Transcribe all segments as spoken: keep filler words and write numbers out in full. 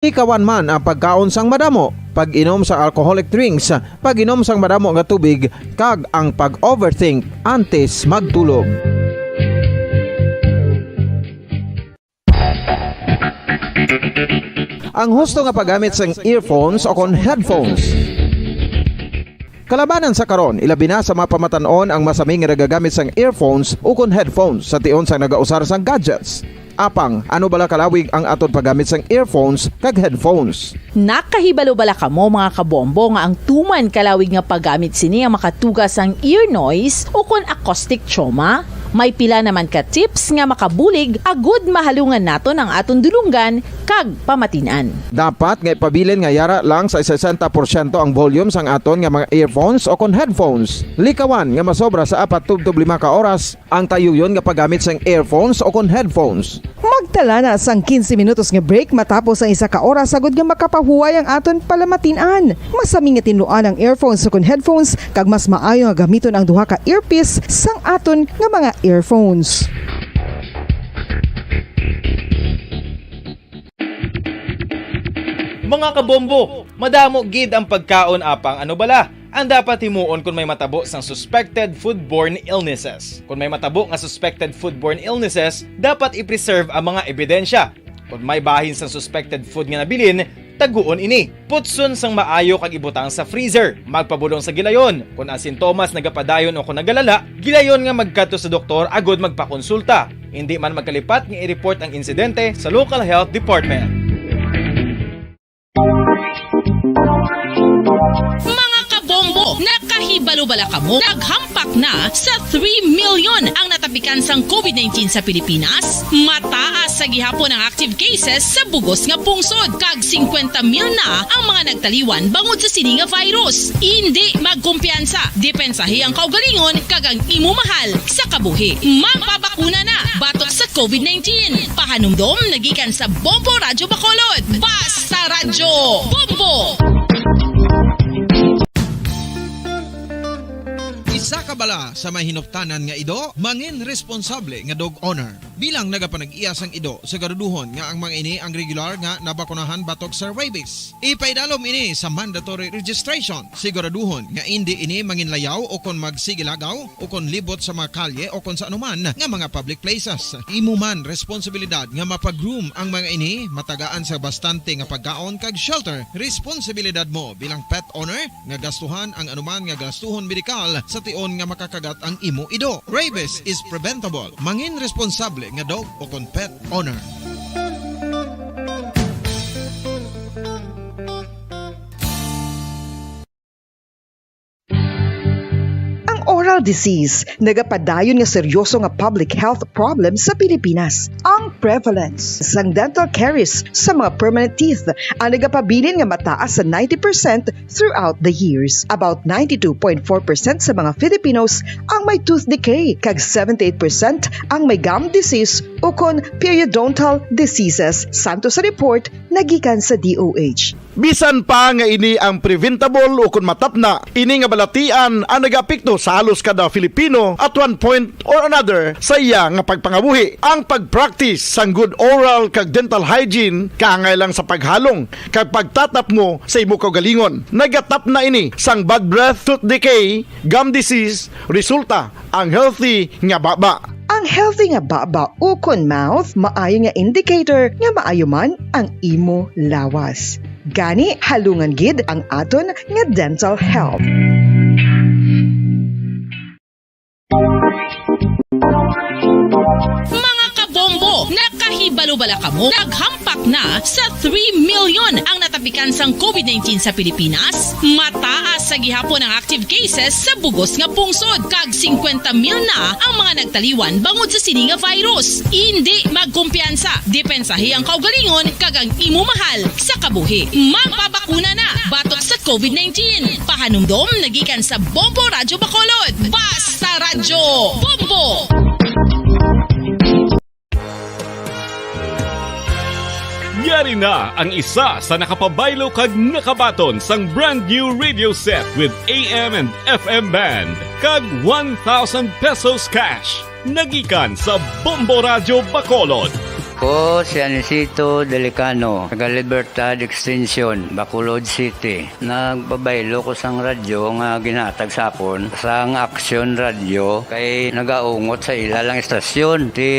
Likawan man ang pagkaon sang madamo, pag-inom sang alcoholic drinks, pag-inom sang madamo nga tubig, kag ang pag-overthink antes magtulog. Ang husto nga paggamit sang earphones o kon headphones. Kalabanan sa karon, ilabi na sa mga pamatan-on ang masami nga nagagamit sang earphones ukon headphones sa tion sang nagausar sang gadgets. Apang, ano bala kalawig ang aton paggamit sang earphones kag headphones? Nakahibalo bala kamo, mga kabombo, nga ang tuman kalawig nga paggamit sini ang makatuga sang ear noise ukon acoustic trauma? May pila naman ka tips nga makabulig agud mahalungan naton ang aton dulonggan kag pamatin-an. Dapat nga ipabilin nga yara lang sa sesenta porsyento ang volume sang aton nga mga earphones o kon headphones. Likawan nga masobra sa apat tubtob lima ka oras ang tayuyon nga paggamit sang earphones o kon headphones. Magtala na sang quince minutos nga break matapos ang isa ka oras, agud nga makapahuway ang aton palamatin-an. Masami nga tinluan ang earphones o kon headphones, kag mas maayo nga gamiton ang duha ka earpiece sang aton nga mga earphones. Mga kabombo, madamo gid ang pagkaon, apang ano bala ang dapat himuon kon may matabo sang suspected foodborne illnesses? Kon may matabo nga suspected foodborne illnesses, dapat i-preserve ang mga ebidensya. Kon may bahin sang suspected food nga nabilin, taguon ini. Putson sang maayo kag ibutang sa freezer. Magpabudong sa gilayon. Kon ang sintomas nagapadayon o kon nagalala, gilayon nga magkadto sa doktor agud magpakonsulta. Indi man magkalipat nga i-report ang insidente sa local health department. Mga kabombo, nakahibalo bala kamo? Naghampak na sa three million ang natapikan sang covid nineteen sa Pilipinas. Mataas sa gihapon ang active cases sa bugos nga pungsod, kag singkwenta mil na ang mga nagtaliwan bangod sa sini nga virus. Indi magkumpiyansa, depensahi ang kaugalingon kag ang imo mahal sa kabuhi. Magpabakuna na batok sa covid nineteen. Pahanumdom nagikan sa Bombo Radyo Bacolod. Basta Radyo Bombo! Isa ka bala sa may hinuptanan nga ido, mangin responsable nga dog owner. Bilang nagapanag-iya sang ido, siguraduhon nga ang mga ini ang regular nga nabakunahan batok sa rabies. Ipaidalom ini sa mandatory registration. Siguraduhon nga indi ini manginlayaw o kon magsigilagaw o kon libot sa mga kalye o kon sa anuman nga mga public places. Imo man responsibilidad nga mapa-groom ang mga ini, matagaan sa bastante nga pagkaon kag shelter. Responsibilidad mo bilang pet owner nga gastuhan ang anuman nga gastuhon medikal sa tion nga makakagat ang imo ido. Rabies is preventable. Mangin responsable nga dog o kon pet owner. Ang oral disease nagapadayon nga seryoso nga public health problem sa Pilipinas. Ang prevalence sang dental caries sa mga permanent teeth ang nagapabilin nga mataas sa ninety percent throughout the years. About ninety-two point four percent sa mga Filipinos ang may tooth decay, kag seventy-eight percent ang may gum disease ukon periodontal diseases, santo sa report nagikan sa D O H. Bisan pa nga ini ang preventable ukon matapna, ini nga balatian ang nagaapekto sa halos kada Filipino at one point or another sa iya nga pagpangabuhi. Ang pag-practice sang good oral kag dental hygiene kaangay lang sa paghalong kag pagtatapngo sa imo kaugalingon. Nagatapna ini sang bad breath, tooth decay, gum disease, resulta ang healthy nga baba. Ang healthy nga baba ukon mouth maayo nga indicator nga maayo man ang imo lawas. Gani, halungan gid ang aton nga dental health. Mga kabombo, nakahibalo bala kamo? Naghampak na sa three million ang natapikan sang covid nineteen sa Pilipinas. Mataas sa gihapon ang active cases sa bugos nga pungsod, kag singkwenta mil na ang mga nagtaliwan bangod sa sini nga virus. Indi magkumpiyansa, depensahi ang kaugalingon kag ang imo mahal sa kabuhi. Magpabakuna na batok sa covid nineteen. Pahanumdom nagikan sa Bombo Radyo Bacolod. Basta Radyo Bombo! Yari na ang isa sa nakapabaylo kag nakabaton sang brand new radio set with A M and F M band kag one thousand pesos cash. Nagikan sa Bombo Radyo Bacolod. Ko si Anisito Delicano, taga Libertad Extension, Bacolod City. Nagpabaylo ko sang radyo nga ginhatag sa akon sang Action Radio kay nagaungot sa ila lang estasyon. Ti,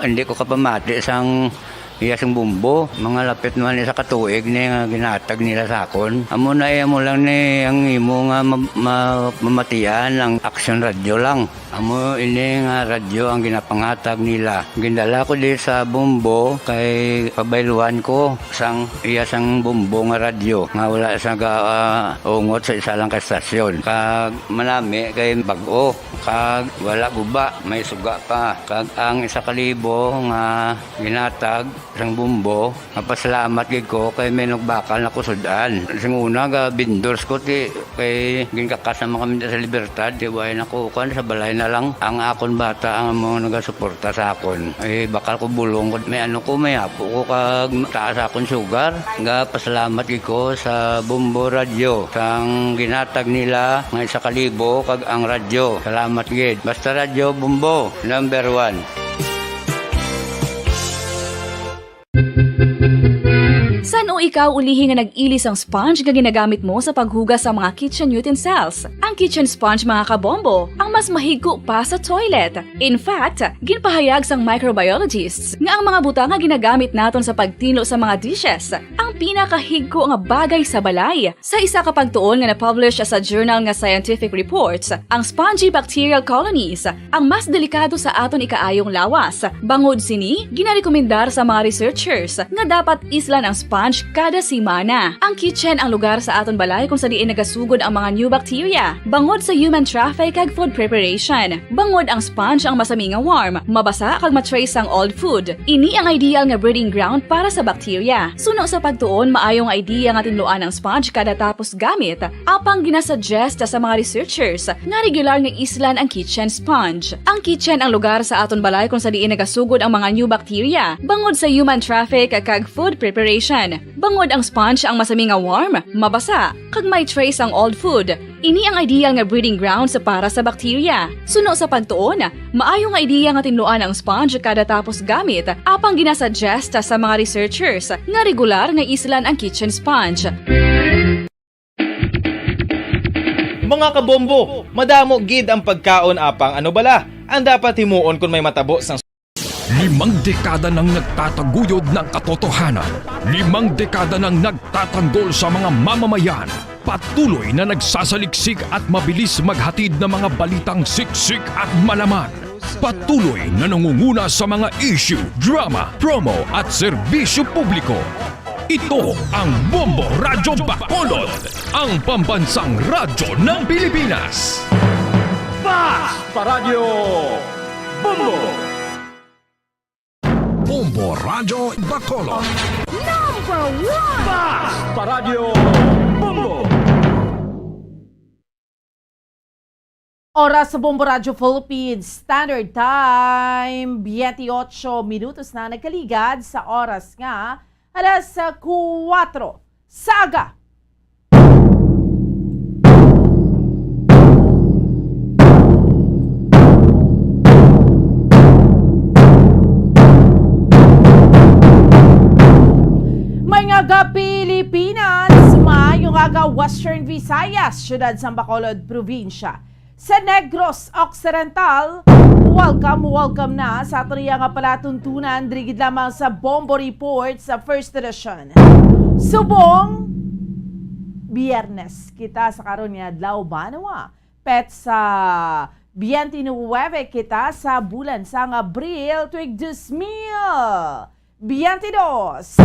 hindi ko kapamati sang iya sing bumbo. Mga lapit man isa ka tuig ni nga ginhatag nila sa akon. Amo na, eh, amo lang ni ang imo nga ma-, ma-, mamatian ang Action Radio lang. Amo ini nga radyo ang ginapangatag nila. Gindala ko di sa bumbo kay pabayluan ko sang iya sang bumbo nga radyo nga wala sa ga, ah, ungot sa isa lang ka estasyon. Kag manami kay bag-o, kag wala guba, may suga pa. Kag ang isa ka libo nga ginatag sang bumbo, mapasalamat gid ko kay may nagbakal na kusud-an. Sing una, ga vendors ko, ti, kay ginkakas naman kami sa Libertad, ti, way na ko, kuwan, sa balay na lang. Ang akon bata ang amo nagasuporta sa akon. Eh, bakal ko bulong, may ano ko, may apo ko, kag taas akon sugar. Ga pasalamat gid ko sa Bombo Radio, sang ginatag nila nga isa ka libo, kag ang radyo. Salamat gid. Basta Radyo Bombo, number one. San-o ikaw ulihi nga nag-ili sang sponge nga ginagamit mo sa paghugas sa mga kitchen utensils? Ang kitchen sponge, mga kabombo, ang mas mahigko pa sa toilet. In fact, ginpahayag sang microbiologists nga ang mga butang nga ginagamit naton sa pagtinlo sa mga dishes ang pinakahigko nga bagay sa balay. Sa isa ka pagtuon nga na-publish sa journal nga Scientific Reports, ang spongy bacterial colonies ang mas delikado sa aton ikaayong lawas. Bangod sini, ginarekomendar sa mga researchers nga dapat islan ang sponge kada semana. Ang kitchen ang lugar sa aton balay kung sa diin nagasugod ang mga new bacteria, bangod sa human traffic kag food preparation. Bangod ang sponge ang masami nga warm, mabasa kag ma-trace sang old food. Ini ang ideal nga breeding ground para sa bacteria. Suno sa pagtuon, maayo nga idea nga tinluan ang sponge kada tapos gamit. Apang ginasuggest sa mga researchers nga regular nga islan ang kitchen sponge. Ang kitchen ang lugar sa aton balay kung sa diin nagasugod ang mga new bacteria, bangod sa human traffic kag food preparation. Bangod ang sponge ang masami nga warm, mabasa, kag may trace ang old food. Ini ang ideal nga breeding grounds para sa bacteria. Suno sa pagtuon, maayo nga idea nga tinluan ang sponge kada tapos gamit, apang ginasuggest sa mga researchers nga regular nga islan ang kitchen sponge. Mga kabombo, madamo gid ang pagkaon, apang ano bala ang dapat himuon kon may matabo sang Limang dekada nang nagtataguyod ng katotohanan. Limang dekada nang nagtatanggol sa mga mamamayan. Patuloy na nagsasaliksik at mabilis maghatid ng mga balitang siksik at malaman. Patuloy na nangunguna sa mga issue, drama, promo at serbisyo publiko. Ito ang Bombo Radyo Bacolod, ang pambansang radyo ng Pilipinas. Basta Radyo Bombo! Bombo Radyo Bacolod. Number one! Basta Radyo Bombo! Oras sa Bombo Radyo Philippines Standard Time, twenty-eight minutos na nagkaligad sa oras nga alas kuwatro sa aga. May nga aga, Pilipinas, maayong aga, Western Visayas, siyudad sang Bacolod, probinsya sa Negros Occidental. Welcome, welcome na sa aton iya nga palatuntunan diri gid lamang sa Bombo Report sa First Edition. Subong Biyernes kita sa karon nga adlaw, banwa, petsa twenty-nine kita sa bulan sang Abril, tuig dos mil. Biyente dos.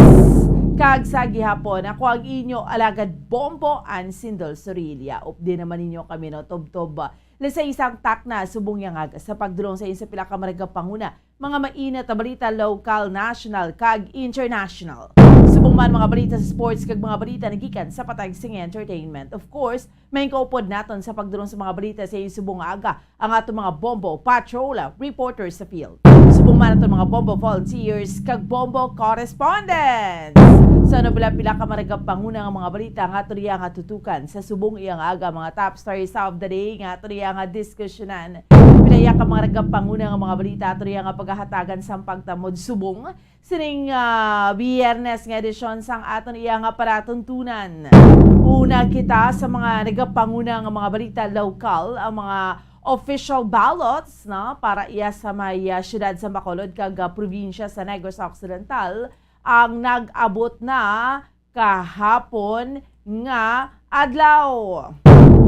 Kag sa gihapon, ako ang inyo alagad Bombo, Ansindol Sorilla. Updi naman ninyo kami, no, tubtob, ah, lisay sang takna subong yang aga sa pagdulong sa inyo sa pila ka maragap panguna, mga mainit na balita, lokal, national, kag international. Subong man mga balita sa sports kag mga balita nagikan sa patag sing entertainment. Of course, may kaupod naton sa pagdulong sa mga balita sa inyo subong nga aga ang aton mga Bombo Patrol reporters sa field. Subong man aton mga Bombo volunteers kag Bombo correspondents. Sa ano pila-pila ka maragap panguna nga mga balita nga aton iya nga tutukan sa subong iya nga aga, mga top stories of the day nga aton iya nga diskusyonan. Pila iya ka mga nagapanguna nga mga balita ato niya nga pagahatagan sang pagtamod subong sining, ah, Biyernes nga edisyon sang aton iya nga palatuntunan. Una kita sa mga nagapanguna nga mga balita lokal, ang mga official ballots na para iya sa may, ah, siyudad sa Bacolod kag, ah, probinsya sa Negros Occidental ang nag-abot na kahapon nga adlaw.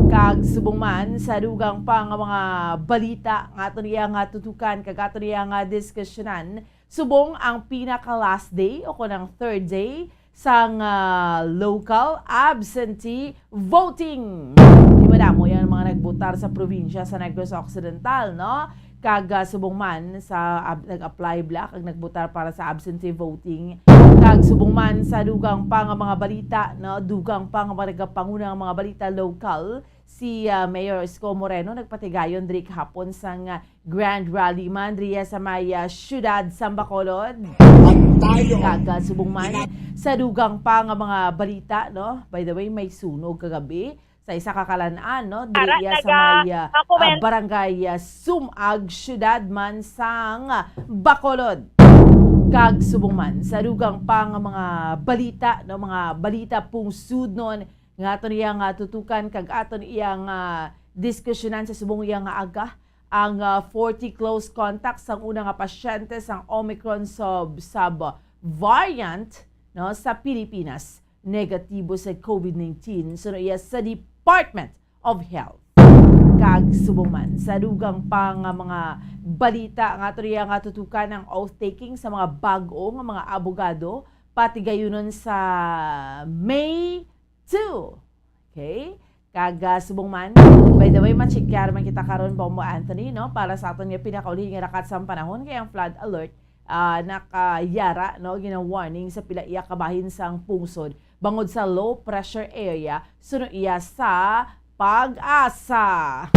Kag subong man sa dugang pa nga mga balita nga aton iya nga tutukan kag aton iya nga diskusyonan, subong ang pinaka last day o kon ang third day sang, ah, local absentee voting. Di madamo yan mga nagbotar sa probinsya sa Negros Occidental, no? Kag, ah, subong man sa ab-, nag-apply bala kag nagbotar para sa absentee voting. Kag subong man sa dugang pa nga mga balita, no, dugang pa nga mga nagapanguna nga mga balita lokal, si, ah, Mayor Isko Moreno nagpatigayon diri kahapon sang, ah, grand rally man diriya sa may, ah, siyudad sang Bacolod. Kag, ah, subong man sa dugang pa nga mga balita, no? By the way, may sunog kagabi sa isa ka kalan-an, no? Diri iya sa may, ah, ah, barangay, ah, Sumag, siyudad man sang, ah, Bacolod. Kag subong man sa dugang pa nga mga balita, no, mga balita pungsudnon nga aton iya nga tutukan kag aton iya nga diskusyonan sa subong iya nga aga, ang, ah, forty close contacts sang una nga pasyente sang Omicron sub, sub variant, no, sa Pilipinas negatibo sa COVID nineteen, suno iya sa Department of Health. Kag subong man sa dugang pa nga mga balita nga ato niya nga tutukan ang oath-taking sa mga bag-o nga mga abogado patigayunon sa May two. Okay? Kag, ah, subong man, by the way, ma-check man kita karon, Bombo Anthony, no, para sa aton nga pinakauli nga rakat sang panahon kay ang flood alert, ah, nakayara, no, gina-warning sa pila iya kabahin sang pungsod bangod sa low pressure area suno iya sa Pag-asa.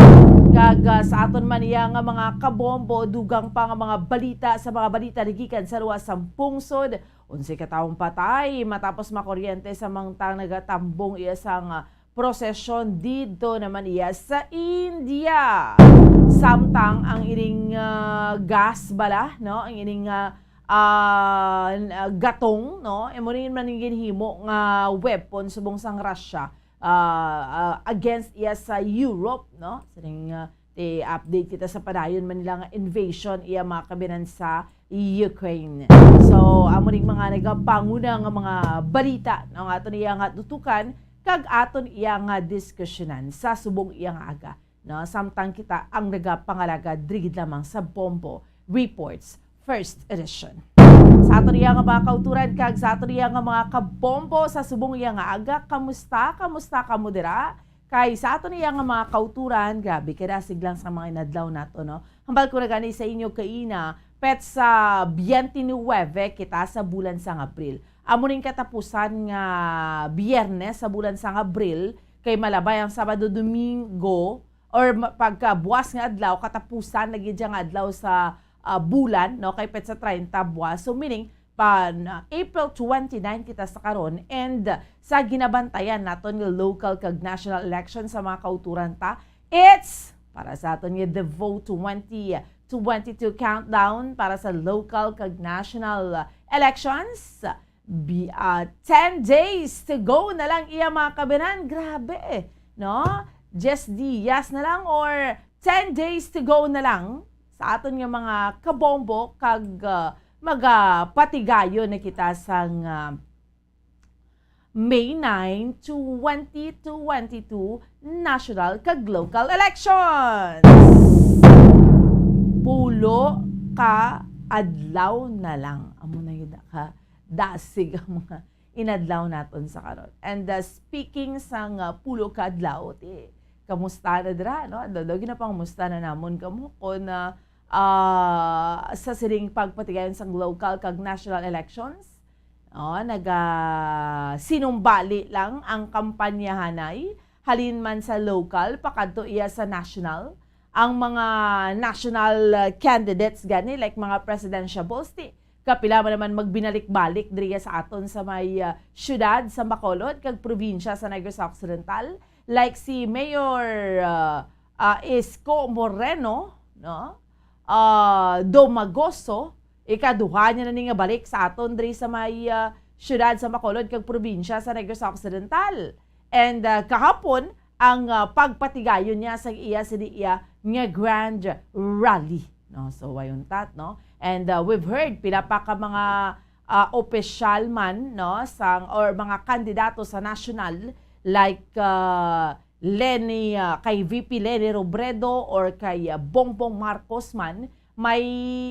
Kag, ah, sa aton man iya nga mga kabombo, dugang pa nga mga balita sa mga balita nagikan sa luwas sang pungsod. Unsay ka tawong patay matapos makuryente samtang nagatambong iya sang, ah, prosesyon didto naman iya sa India. Samtang ang ining, ah, gas bala, no? Ang ining, ah, ah, n-, ah, gatong, no? Imo rin man ang ginhimo nga weapon subong sang Russia, ah, ah, against iya sa Europe, no? Sining, ah, ti update kita sa padayon man nila nga invasion iya mga kabinan sa Ukraine. So, amo ning mga nagapanguna nga mga balita, no, nga aton iya nga tutukan kag aton iya nga diskusyonan sa subong iya nga aga, no, samtang kita ang nagapangalagad diri gid lamang sa Bombo Reports First Edition. Sa aton iya nga mga kauturan kag sa aton iya nga mga kabombo sa subong iya nga aga, kamusta? Kamusta kamo dira? Kay sa aton iya nga mga kauturan, grabe, kadasig lang sa mga inadlaw nato, no? Hambal ko na gani sa inyo kaina, petsa biyente nuwebe kita sa bulan sang Abril. Amo ning katapusan nga Biyernes sa bulan sang Abril, kay malabay ang Sabado, Domingo, or ma-, pagkabuas nga adlaw, katapusan na gid siya nga adlaw sa, ah, bulan, no? Kay petsa treinta buas. So, meaning, pan, ah, April twenty-nine kita sa karon, and sa ginabantayan naton nga local kag national election sa mga kauturan ta, it's para sa aton nga The Vote twenty twenty-two countdown para sa local kag national, ah, elections. Bi-, ah, ten days to go na lang iya mga kabinan. Grabe, no? Diyes diyas na lang or ten days to go na lang sa aton nga mga kabombo kag, ah, magapatigayon na kita sang, ah, May nine, twenty twenty-two national kag local elections. Pulo ka adlaw na lang. Amo na yun ka dasig ang mga inadlaw naton sa karon. And, uh, speaking sa nga pulo ka adlaw, ti, kamusta na dira, no? Daw, daw, ginapangamusta na namon kamo kon, ah, ah, sa sining pagpatigayon sang local kag national elections. No, naga sinumbali lang ang kampanyahanay, halin man sa local pakadto iya sa national. Ang mga national, uh, candidates gani, like mga presidentiables, ti kapila man naman magbinalik-balik diriya sa aton sa may, uh, siyudad sa Bacolod kag probinsya sa Negros Occidental, like si Mayor, uh, uh, Isko Moreno, no? Ah, Domagoso, ikaduha niya na ni nga balik sa aton diri sa may, ah, siyudad sa Bacolod kag probinsya sa Negros Occidental. And, ah, kahapon ang, ah, pagpatigayon niya sa iya sini iya nga grand rally, no? So, way untat, no? And, ah, we've heard pila pa ka mga, ah, opisyal man, no, sang, or mga kandidato sa national, like, ah, Leni, ah, kay V P Leni Robredo or kay, ah, Bongbong Marcos man, may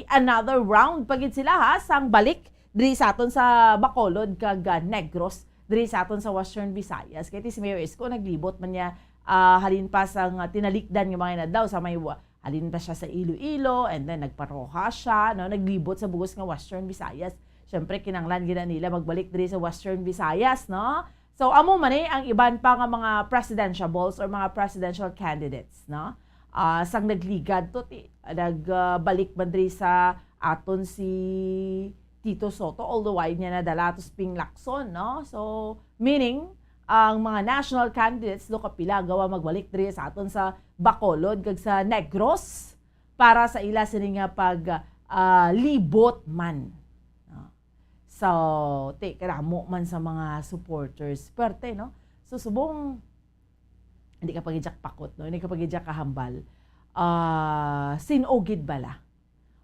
another round pa gid sila, ha, sang balik diri sa aton sa Bacolod kag, ah, Negros, diri sa aton sa Western Visayas. Kay ti si Mayor Isko naglibot man niya, ah, halin pa sang, ah, tinalikdan nga mga inadlaw sa may wa-, halin pa siya sa Iloilo, and then nagparoha siya, no, naglibot sa bugos nga Western Visayas. Siyempre, kinahanglan gid na nila magbalik diri sa Western Visayas, no? So, amo man ni ang iban pa nga mga presidentiables or mga presidential candidates, no? Ah, sang nagligad to, ti-, nag, ah, balik man diri sa aton si Tito Sotto, although wala niya nadala to si Ping Lacson, no? So, meaning, ang mga national candidates, do kapila gawa magbalik diri sa aton sa Bacolod kag sa Negros para sa ila sini nga pag, ah, libot man, no? So, ti, kadamo man sa mga supporters, perte, no? So, subong, hindi ka pagidyak pakot, no? Hindi ka pagidyak kahambal. Ah, sin-o gid bala?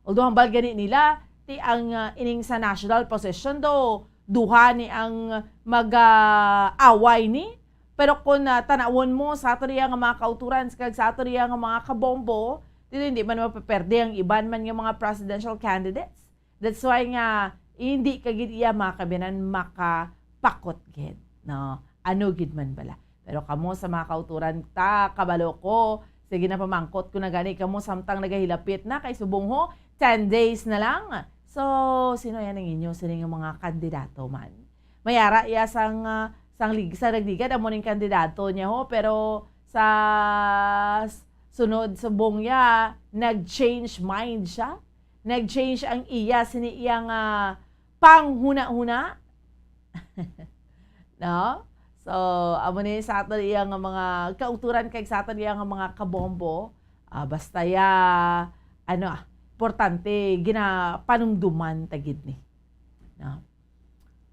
Although hambal gani nila, ti ang, ah, ining sa national position do, duha ni ang mag-away ni. Pero kung, ah, tanawon mo sa ato riya nga mga kauturan, kag sa ato riya nga mga kabombo, dito hindi man mapaperde ang iban man nga mga presidential candidates. That's why nga, hindi ka gid iya, mga kabinan, makapakot gid, no? Ano gid man bala. Pero kamo sa mga kauturan, ta, kabalo ko, sige na, pamangkot ko na gani kamo samtang nagahilapit na, kay subong ho, ten days na lang. So, sino yan ang inyo? Sino nga mga kandidato man? May ara iya sang, ah, sang lig-, sa nagligad, amo ning kandidato niya ho, pero sa s-, sunod subong niya, nag-change mind siya. Nag-change ang iya, sini iya nga panghuna-huna. No? So, amo ni sa aton iya nga mga kauturan kag sa aton iya nga mga kabombo, ah, basta ya, ano, ah, importante, ginapanumduman ta gid ni. No?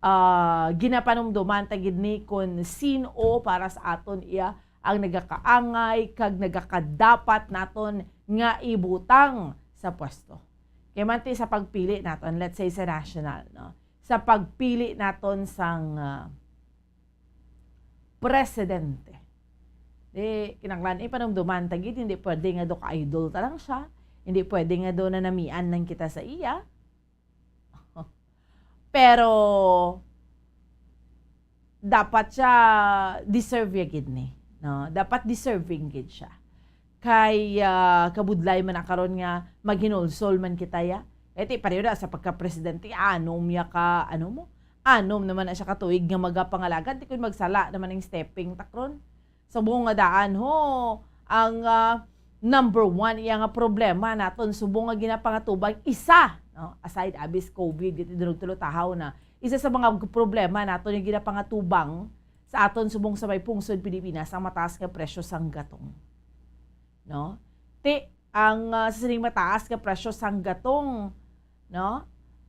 Ah, ginapanumduman ta gid ni kung sin-o para sa aton iya ang nagakaangay kag nagakadapat naton nga ibutang sa pwesto. Kay man ti sa pagpili naton, let's say sa national, no? Sa pagpili naton sang, ah, presidente. Di, kinahanglan ipanumduman ta gid, hindi pwede nga do ka-idol ta lang siya, hindi pwede nga do nanamian lang kita sa iya. Pero, dapat siya, deserve ya gid ni, no? Dapat deserving gid siya. Kay, ah, kabudlay man na karon nga maghinulsol man kita ya. Eh, ti, pareho na sa pagka-presidente, anom ya ka, ano mo? Anom naman na siya ka tuig nga magapangalagad, ti kun magsala naman ang stepping takron. Sa buong nga daan, ho, ang, ah, number one iya nga problema naton subong nga ginapangatubang isa, no? Aside abis COVID, giti durog tulo tahaw na. Isa sa mga problema naton nga ginapangatubang sa aton subong sa may pungsod Pilipinas ang mataas nga presyo sang gatong. No? Ti, ang, ah, sa sining mataas nga presyo sang gatong, no?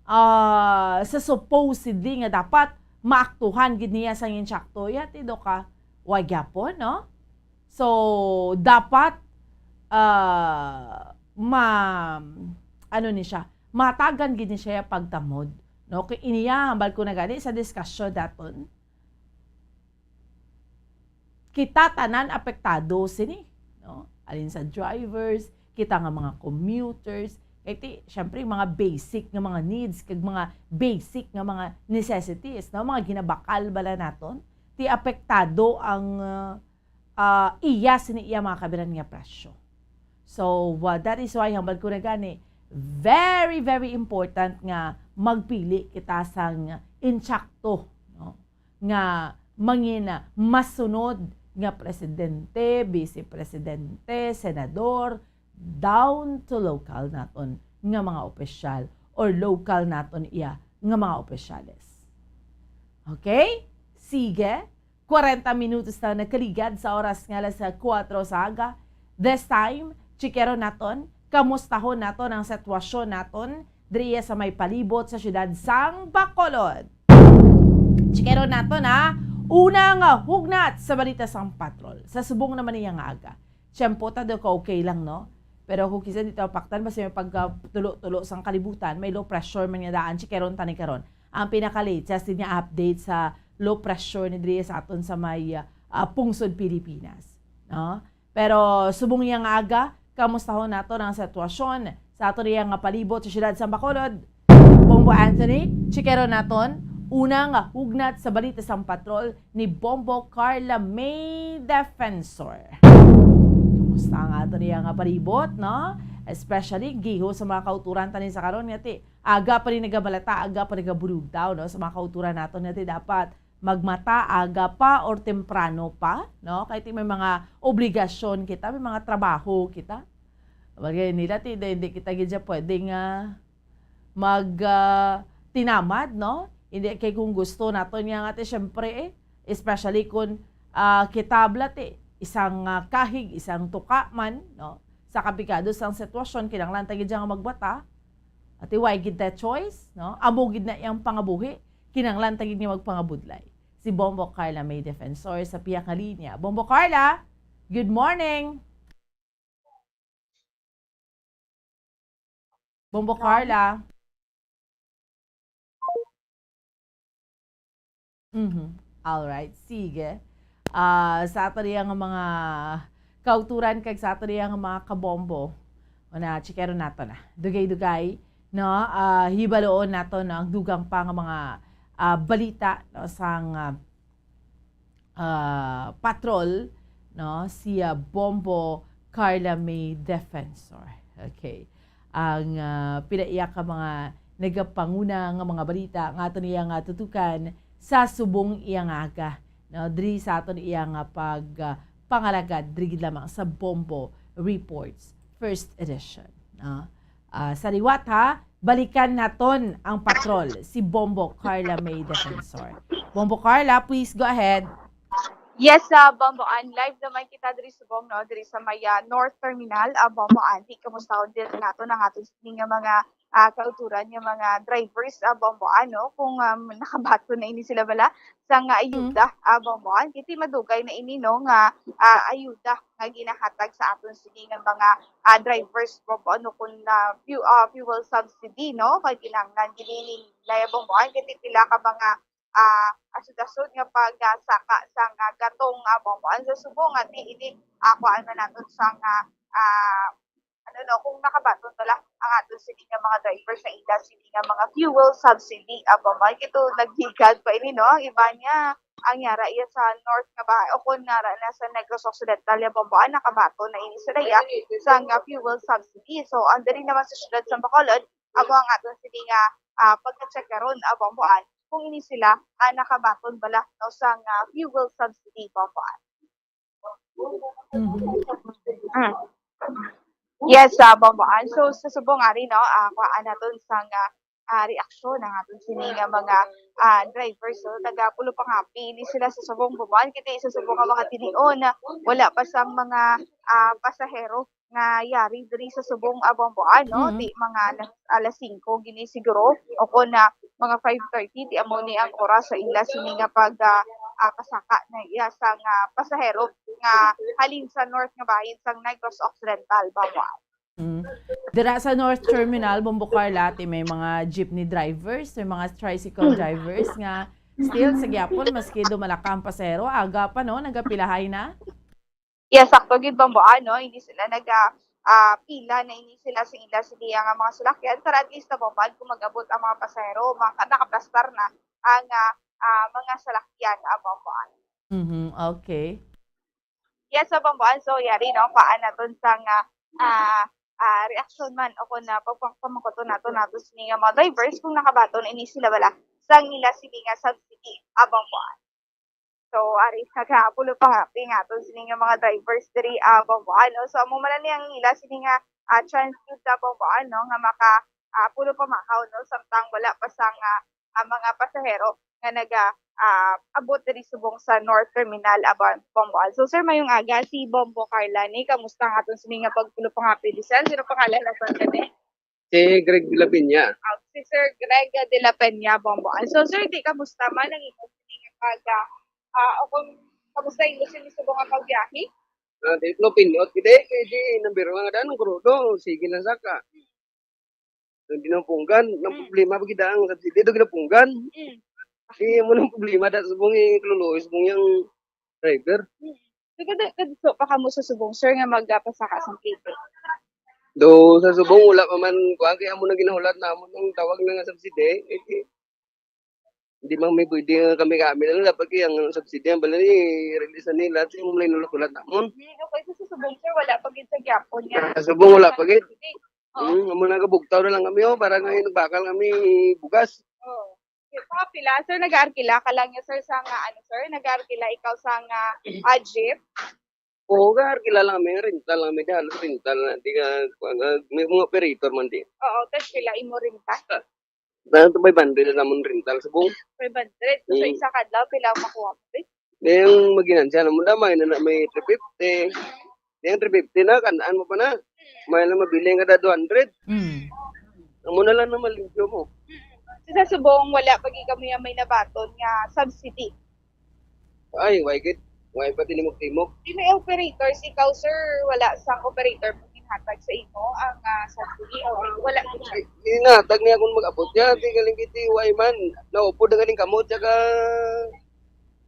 Ah, sa supposedly nga dapat maaktuhan gid niya sang insakto, ya ti do ka, wa gyapon, no? So, dapat, ah, ma-, ano ni siya, matagan gid ni siya pagtamod, no? Kay iniya, hambal ko na gani sa diskusyon daton, kita tanan apektado sini, no? Alin sa drivers, kita nga mga commuters, kay ti, syempre, mga basic nga mga needs, kag mga basic nga mga necessities, no? Mga ginabakal bala naton, ti apektado ang, uh, uh, iya sini iya mga kabiran nga presyo. So, uh, that is why, hambal ko na gani, very, very important nga magpili kita sang insakto, no? Nga mangin masunod nga presidente, vice presidente, senador, down to local naton nga mga opisyal or local naton iya nga mga opisyales. Okay? Sige. Kwarenta minutos na nakaligad sa oras nga alas kuwatro sa aga. This time, chikero naton Kamustahon naton ang sitwasyon naton diri sa may palibot sa siyudad sang Bacolod. Chikeron naton, ha. Una nga hugnat sa balita sang patrol. Sa subong naman niya nga aga. Tiyempo ta daw ka okay lang, no? Pero kung kisa di ta mapaktan, basta may pagkatulo-tulo sang kalibutan, may low pressure man nga daan, chikeron ta ni karon. Ang pinaka-latest din nga update sa low pressure ni diri sa aton sa may, ah, pungsod Pilipinas, no? Pero subong niya nga aga, kamustahon naton ang sitwasyon sa aton iya nga palibot sa siyudad sa Bacolod. Bombo Anthony, chikeron naton una nga hugnat sa balita sang patrol ni Bombo Carla May Defensor. Kumusta ang aton iya nga palibot, no? Especially giho sa mga kauturan tanin sa karon nga ti aga pa rin nagabalata, aga pa nagabulugtaw, no? Sa mga kauturan naton nga ti dapat magmata aga pa or temprano pa, no? Kay ti may mga obligasyon kita, may mga trabaho kita. Bagay nila ti hindi, hindi kita gid siya pwede nga mag, ah, tinamad, no? Hindi kay kung gusto naton nga nga ti syempre, eh, especially kung, ah, kita bala ti isang, ah, kahig, isang tuka man, no? Sa komplikado sang sitwasyon, kinahanglan ta gid siya nga magbata. Ati, why gid that choice, no? Amo gid na iyang pangabuhi. Kinahanglan ta gid nga magpangabudlay. Si Bombo Carla May Defensor sa pihak nga linya. Bombo Carla, good morning! Bombo Carla? Mhm. All right. Sige. Ah, sa ato diya nga mga kauturan kag sa ato diya nga mga kabombo, una, chikero nato na. Dugay-dugay, no? Ah, hibaloon nato na ang dugang pa nga mga, ah, balita, no, sang, ah, ah, patrol, no, si, ah, Bombo Carla May Defensor. Okay. Ang, ah, pila iya ka mga nagapanguna nga mga balita nga aton iya nga tutukan sa subong iya nga aga, no, diri sa aton iya nga pag, ah, pangalagad diri gid lamang sa Bombo Reports First Edition, no? Ah, sa liwat, ha, balikan naton ang patrol, si Bombo Carla May Defensor. Bombo Carla, please go ahead. Yes, ah, Bombo Ann, live naman kita diri subong, no, diri sa may, ah, North Terminal, ah, Bombo Ann. Di, kamusta din nato ang aton sini nga mga, ah, kauturan nga mga drivers, ah, Bombo Ann, no? Kung, um, nakabaton na ini sila bala sa nga Mm. ayuda, ah, Bombo Ann. Kay ti madugay na ini, no, nga, ah, ayuda nga ginahatag sa aton sini nga mga, ah, drivers, Bombo Ann, no, kung, ah, fu-, ah, fuel subsidy, no? Kay kinahanglan gid ini nila, Bombo Ann, kay ti pila ka mga ah, asod-asod nga pagsaka sang, ah, gatong, ah, Bombo Ann. Sa subong nga ti ini, ah, kuhaan man naton sang, ah, ah, ano, no, kung nakabaton bala ang aton sini nga mga driver sa ila sini nga mga fuel subsidy, ah, Bombo Ann. Kay ti naghigad pa ini, no? Ang iba niya, ang yara iya sa north nga bahin, o kung nara na sa Negros Occidental, ya, Bombo Ann, nakabaton na ini sila, ya, sang, ah, fuel subsidy. So, ang diri naman sa siyudad sa Bacolod, amo ang aton sini nga, ah, pagka-check karon, ah, Bombo Ann, kung ini sila, ah, nakabaton bala, no, sang, ah, fuel subsidy, Bombo Ann. Mhm. Mm. Yes, ah, Bombo Ann. So, sa subong ari, no, ah, kuhaan naton sang, ah, ah, reaksyon ang aton sini nga mga, ah, drivers. So, taga Pulo Pangapi ini sila sa subong, Bombo Ann. Kay ti sa subong nga mga tinion, wala pa sang mga, ah, pasahero nga yari diri sa subong, ah, Bombo Ann, no? Mm. Ti mga alas, alas singko gini siguro, o kon, ah, mga five thirty, ti amo ni ang oras sa ila sini nga pag, ah, ah, pasaka na iya sang, ah, pasahero nga halin sa north nga bahin sang Negros Occidental, Bombo Ann. Mm. Dira sa North Terminal, Bombo Carla, ti may mga jeepney drivers, may mga tricycle drivers nga still sa gyapon, maski dumalaka ang pasahero, aga pa, no, nagapilahay na. Yes, sakto gid, Bombo Ann, no? Hindi sila naga, ah, pila na ini sila sa ila, sa iya nga mga salakyan para at least, Bombo Ann, kung mag-abot ang mga pasahero, maka-, nakaplastar na ang, ah, ah, mga salakyan, ah, Bombo Ann. Mhm, okay. Yes, Bombo Ann, so yari, no? Kuhaan naton sang, ah, ah, ah, reaksyon man o kung, ah, pagpang-, pamangkuton naton, naton sini nga mga drivers kung nakabaton ini sila bala sang ila sini nga subsidy, ah, Bombo Ann. So, ari, nagapulo pa nga, pi nga aton sini nga mga drivers diri, ah, Bombo Ann, no? So, amo man ni ang ila sini nga, ah, transcute sa Bombo Ann, no, nga maka, ah, pulo pa makaw, no, samtang wala pa sang, ah, ah, mga pasahero nga naga, ah, abot diri subong sa North Terminal, Abang-, Bomboan. So, sir, mayong aga, si Bombo Carla ni. Kamusta ang aton sini nga pagpulo pangapil, sir? Sino pangalan na sa kani? Si Greg de la Peña. Ah, si Sir Greg de la Peña, Bomboan. So, sir, di, kamusta man ang imong sini nga pag, ah, ah, o kung kamusta ang imong sini subong nga pagbiyahe? Ah, di ko pinot, di, kay di, number one nga daan, ang krudo, sige lang saka. Ang dinapunggan, ang Mm. problema pa gid ang subsidy, do ginapunggan. Mm. Si amo nang problema, da subong, eh, kluluoy, subong yang driver. Mm. So, kada, kada so, pa kamo sa subong, sir, nga magpasaka sa plete? Do, sa subong, wala pa man, kuwan, kaya amo na ginahulat namon ang tawag na nga subsidy, eh, eh, hindi man may pwede nga kami-kami na lang, dapat kaya ang subsidy, ang bala ni, release na nila, sa imo lang inulat-ulat namon. Mm, okay, so sa subong, sir, wala pa gid sa gyapon nga Sa subong, wala pa gid. Subsidy. Oo. Mm, amo na, gabugtaw na lang kami, oh, para nga nagbakal kami bugas. Oo. Sa pila, sir, nag-aarkila ka lang niya, sir, sa nga, ano, sir, nag-aarkila ikaw sa nga, ah, jeep? Oo, nag-aarkila lang kami, rental lang kami, halos rental na, di ka, kuwan, ah, may mga operator man di. Oo, tas pila imo rental? Ah, na, five hundred na namon rental sa buong. Five hundred. So, sa Mm. isa ka adlaw, pila ang makuha mo, eh? Di, ang maginansya na mo na, may na, na, may three fifty. Di, ang three fifty na, kanaan mo pa na. May lang mabiling kada two hundred. Mm. Amo na lang na malimpyo mo. So, sa subong, wala pa gid kami nga may nabaton nga subsidy. Ay, why gid? Why pa tinimok-timok? Di may operators. Ikaw, sir, wala sang operator mo ginhatag sa imo ang, ah, subsidy? O, wala gid siya? Ay, ginhatag niya kung mag-abot niya. Di galing kiti, why man? Naupod na galing kamo, tsaka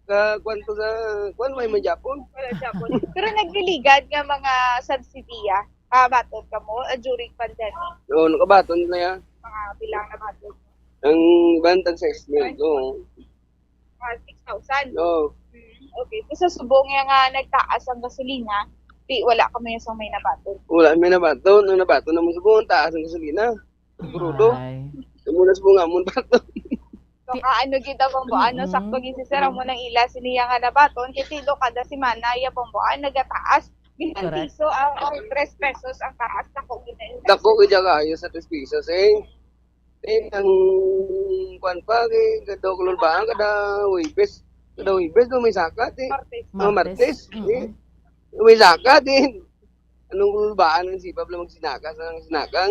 ka, kwan to sa, kwan, may man Japon. Wala Japon. Pero nagliligad nga mga subsidiya, ah, baton kamo, ah, during pandemic? Oo, nakabaton na yan. Mga bilang na baton? Ang iban, tag sais mil, oo. Ah, six thousand? Oo. Hmm, okay. So, sa subong nga, nga nagtaas ang gasolina, di, wala kamo sang may nabaton? Wala may nabaton. Ang nabaton naman subong, ang taas ang gasolina. Krudo. Ay. Amo na sa mga amon baton. So, Ti- ka, ano gid ang bambuan, no? Mm-mm. Sakto gid si sir, amo nang ila sini iya nga nabaton. Kasi do kada semana, iya bambuan nagataas. Minsan Correct. piso ang, ang tres pesos ang taas. Dako gid na yun. Dako gid ang kaayo sa tres pesos, eh. Eh, ang kwan pa, eh, kada kululbaan, kada Huwebes. Kada Huwebes, do may sakat, eh. Martes. Oh, Martes. Martes, eh. Mm-mm. May sakat, eh. Anong kululbaan ang sipap lang magsinaka sa sinakang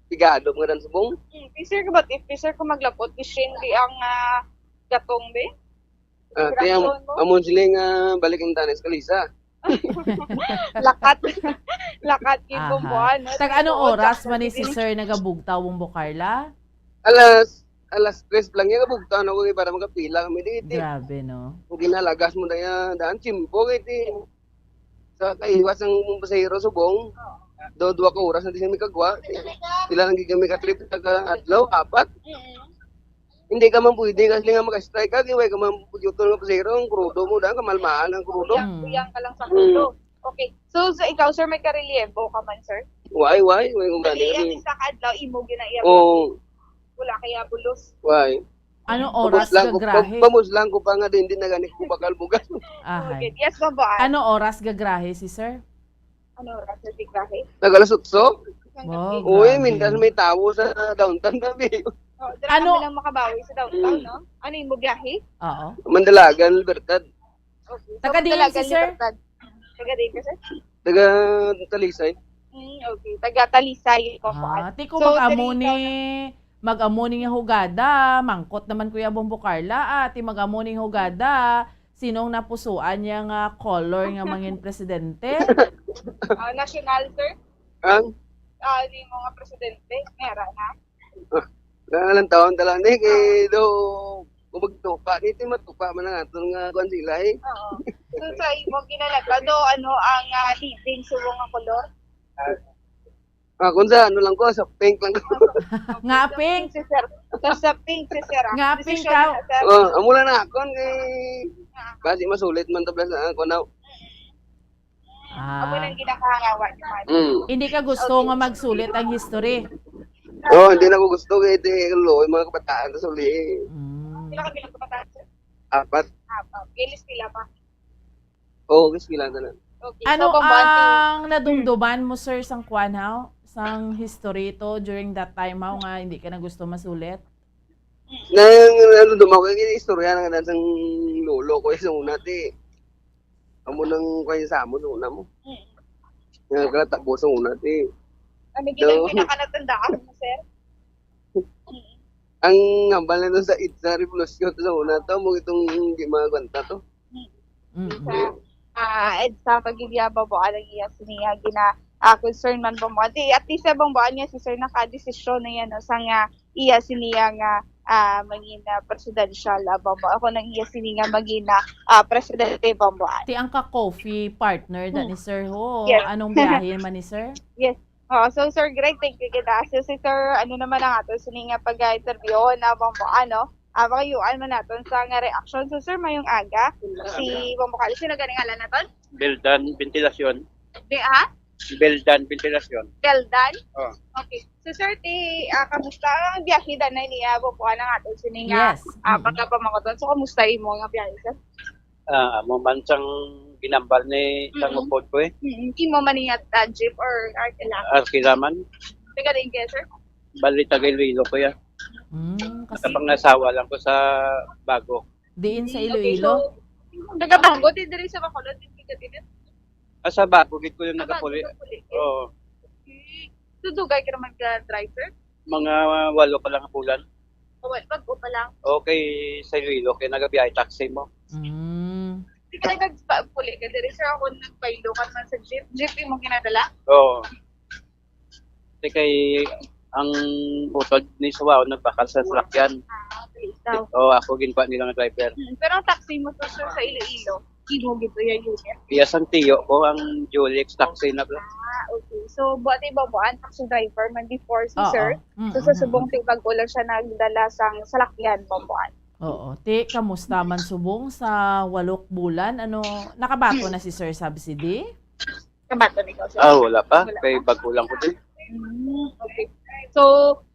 pigado nga dan subong? Hmm, picture ko ba? Picture ko maglapot. Di siya hindi ang, ah, gatong, be? Ah, ti, am-, Picture mo? Amon sila nga balik ang tanis kalisa. Lakat. Lakat yung Aha. bumbuan, no? Tag ano Tinuod oras ka man ni sa si sila. Sir nagabugtaw, Bombo Carla? Alas, alas tres lang yung kabugtaw na ko, eh, para magkapila kami dito. Grabe, no? Kung ginalagas mo na yan, daan, tsimpo, eh, di. Sa kaiwas ang pasahero subong, do, dua ka oras na di siya mikagwa. Sila lang gid kami ka-trip sa adlaw, apat. Mm. Hindi ka man pwede kasi nga maka-strike ka, kay way ka man pugyuton nga pasahero, ang krudo mo, daan, kamalmahan ang krudo. Buyang, Mm. buyang ka lang sa Mm. krudo. Okay. So, sa ikaw, sir, may karelyebo ka man, sir? Way, way, way, kung gani Kaya kami. isa ka adlaw, imo ginaiya. Oo. Wala kaya bulos. Way. Ano oras Pamuslan ko, gagrahe? pa-, pamuslan ko pa nga din, din na gani ko bakal bugas. Ahay. Okay. Yes, Bombo, ah. Ano oras gagrahe si sir? Ano oras na si Grahe? Nag alas otso? Isang Wow, gabi. Uy, grabe. Minsan may tawo sa downtown kami. Oh, dala Ano? kami lang makabawi sa downtown, Mm. no? Ano yung biyahe? Oo. Mandalagan, Libertad. Okay. So, Taga diin Mandalagan, si sir? Libertad. Taga diin ka, sir? Taga Talisay. Mm, okay. Taga Talisay, ko Ah, kuan. ti ko So, mag-amo diri ni, ikaw na- mag-amo ni nga hugada, mangkot naman, Kuya Bombo Carla, ah, ti mag-amo ni hugada, sinong napusuan niya nga color nga mangin presidente? Ah, national, sir? Ang? Ah, di mo nga presidente, mera na. Ah, na lang taon talang ni, kay do, kung magtupa, dito matupa man ang aton nga kuwan sila, eh. Oo. So, sa imo, kinalaga do, ano ang, ah, leading subong nga kolor? Ah, kung sa ano lang ko, sa pink lang ko. Nga pink? Si sir. Sa, sa pink si sir, ah. Nga pink Desisyon ka? na, sir. Oh, amo lang na akon, eh. Ah. Basi masulit man tablas na ako na. Ah. Amo nang ginakahangawa ni Mami. Mm. Hindi ka gusto Okay. nga magsulit ang history? Oh, hindi na ko gusto kay di, lo, yung mga kabataan sa suli. Mm. Pila ka bilang kabataan, sir? Apat. Apat. Gilis pila pa? Oo, guys, kailangan na. Okay, Ano so, Bombo, ang auntie. nadumduman mo, sir, sang kwan, haw? Sang history to during that time, haw, nga hindi ka na gusto masulit? Nang ano, dumaw kay istorya na nga sang lolo ko sa una, ti. Amo nang kay sa amo sa una mo. Mm. Nga kala tapos sa una, ti. Ano gid ang No. Pinakanatandaan mo, sir? Mm. Ang hambal na sa EDSA revolusyon sa una to, mo itong di mga kwanta to. Mm. Sa, ah, EDSA pagidya, Bamboan, ang iya siniya gina, ah, concern man, Bamboan. Di, at least, Bamboan, nga si sir nakadesisyon na yan, no, sa nga iya siniya nga, ah, mangin, ah, presidential, ah, Bamboan. Ako nang iya sini nga mangin, ah, ah, presidente, Bamboan. Ti ang ka-coffee partner da Hmm. ni sir ho. Yes. Anong biyahe man ni sir? Yes. Oh, so Sir Greg, thank you kita. So si Sir, ano naman ang ato sini nga pag-interview na, Bamboan, no? Ah, makayuan man naton sa nga reaction. So, sir, mayong aga. Si Bamboan, sino gani ngalan naton? Beldan Ventilacion. Di, ha? Beldan Ventilacion. Beldan? Oh. Okay. So, sir, ti, ah, kamusta ang biyahe danay niya, Bamboan, ang aton sini nga, Yes. ah, Mm-mm. pagkapamangutan? So, kamusta imo nga biyahe, sir? Ah, amo man sang ginambal ni sang Mm-mm. upod ko eh. Mm-mm. Imo man niya, ah, jeep or arkila? Arkila man. Taga diin ka, sir? Bali, taga Iloilo ko ya. Mm, kasi Nakapangasawa lang ko sa Bago. Diin sa Mm, okay, Iloilo? So, taga Bago, di diri sa Bacolod, di ka din. Ah, sa Bago gid ko yung Ah, Bago nagapuli. Nagapuli. Oo. Okay. So, dugay ka naman ka driver? Mga walo pa lang bulan. Oh, wal-, bago pa lang. Okay, sa Iloilo, kay nagabiyahe taxi mo. Mm. Di ka nagpuli ka diri, sir? Ako nagpailokan man sa jeep. Jeep imong ginadala? Oo. Di kay ang utod ni Suwao nagbakal sa salakyan. Ah, okay, ikaw. Oo, ako ginkuha nila nga driver. Hmm, pero ang taxi mo to, sir, sa Iloilo, imo gid to yung unit? Yes, ang tiyo ko, ang Julex taxi na bla. Ah, okay. So, buat iba mo, ang taxi driver man before si Oo. sir. Mm, So, sa mm, subong mm. ti bag-o lang siya nagdala sang salakyan, Bamboan. Oo. Ti, kamusta man subong sa walok bulan? Ano, nakabato na si Sir Subsidy? Kabato ni ko, sir. Ah, wala pa. Wala Kay pa. Bago lang ko din. Mm, okay. So,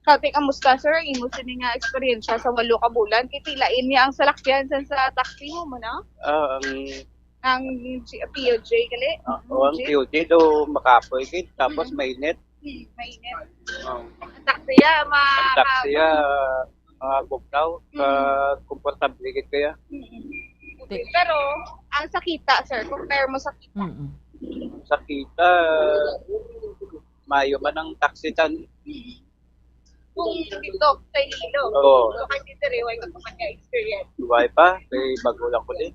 kati, kamusta, sir, ang imo sini nga eksperyensya sa walo ka bulan? Kay ti lain niya ang salakyan san sa taxi mo, mo, no? Ah, ang Ang G-, P O J gali? Ah, Mm, o ang jeep? P O J do makapoy gid, tapos Mm. mainit. Hmm, mainit. Oh. Ang taksiya, ma-, Ang taksiya, ah, bugnaw, Mm. ah, komportable gid kaya. Mm. Okay, Ti- pero ang sa kita, sir, compare mo sa kita? Mm. Sa kita, mayo man ang taxi tan-, Mm. Kung dito, sa Iloilo. Oo. So, kasi diri, way ka pa man nga experience. Way pa, kay bago lang ko din.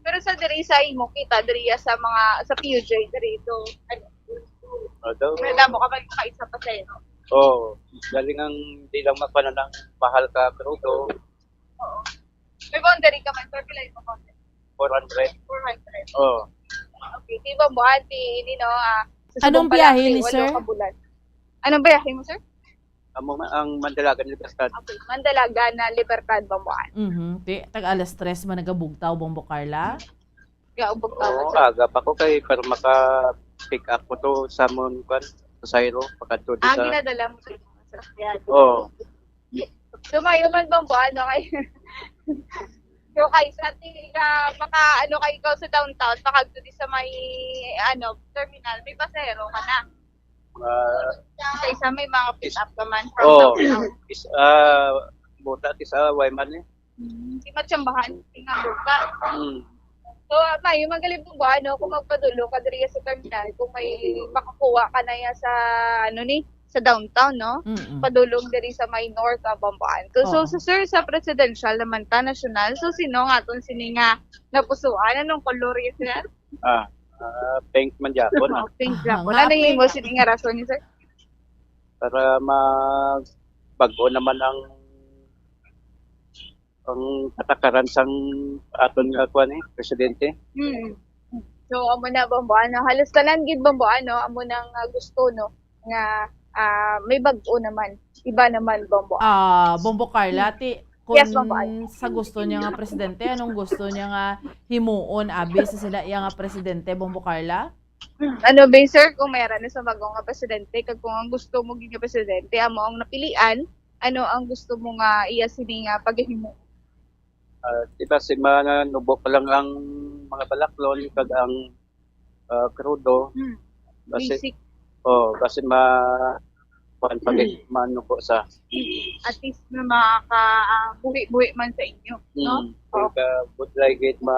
Pero sa diri sa imo, kita diri sa mga, sa P U J diri, so, ano, Although, may damo ka magkakaisa pa sa imo. Oo. Galing ang di lang mapanan ang mahal ka krudo. Oo. May boundary ka man, sir? Pila yung boundary? Four hundred. Four hundred. Oo. Okay. Di ba, buwan, di, ini, no, ah, sa Anong subong pa lang, biyahe ni walo sir? Ka bulan. Anong biyahe mo, sir? Amo ma-, ang Mandalagan Libertad. Okay. Mandalagan na Libertad, Bamboan. Mhm. Ti, tag alas tres man nagabugtaw, Bombo Carla? Gaubog pa Oo, ako, sir. Aga pa ko kay para maka-pick up ko to sa mon, kwan, sa Sairo, pakadto di Ah, sa ginadala mo sa mga sasakyan. Oo. So, mayo man, Bamboan, no, kay, so, kay sa ti-, ah, maka, ano, kay ikaw sa downtown, makagto di sa may, ano, terminal, may pasahero ka na. Ah, Sa isa, may mga pick up ka man from Oo. downtown. Is, ah, buta, is, ah, way man eh. Hmm, di matsambahan, di nga buta. Hmm. So, ah, mayo man gali, Bamboan, no, kung magpadulong ka diri sa terminal, kung may makakuha ka na ya sa, ano ni, sa downtown, no? Mm-mm. Padulong diri sa may north, ah, Bamboan. So, so, Oo. so, sir, sa presidential naman ta, nasyonal, so, sino nga aton sini nga napusuan? Anong kolor yun, sir? Ah, ah, pink man gyapon, ah. Oh, pink Ah, gyapon. nga Ano yung pink. Imo sini nga rason ni sir? Para mag-, bag-o naman ang, ang katakaran sang aton nga kuwan eh, presidente. Hmm. So, amo na, Bamboan, no? Halos tanan gid, Bamboan, no? Amo na nga gusto, no? Nga, ah, may bag-o naman. Iba naman, Bamboan. Ah, Bombo Carla, Hmm. ti, Yes, kung Bamboan. sa gusto niya nga presidente, anong gusto niya nga himuon, abi, sa sila iya nga presidente, Bombo Carla? Hmm, ano ba, sir, kung mayroon na sa bago nga presidente, kag kung ang gusto mo gid nga presidente, amo ang napilian, ano ang gusto mo nga iya sini nga paghimo? Ah, di ba, si manubo pa lang ang mga balaklon, kag ang, ah, krudo, Hmm. basi, Basic. Oh, basi ma-, kuan pa gid, manubo sa At least na makakabuhi-buhi man sa inyo, no? Mm. Pagka budlay gid ma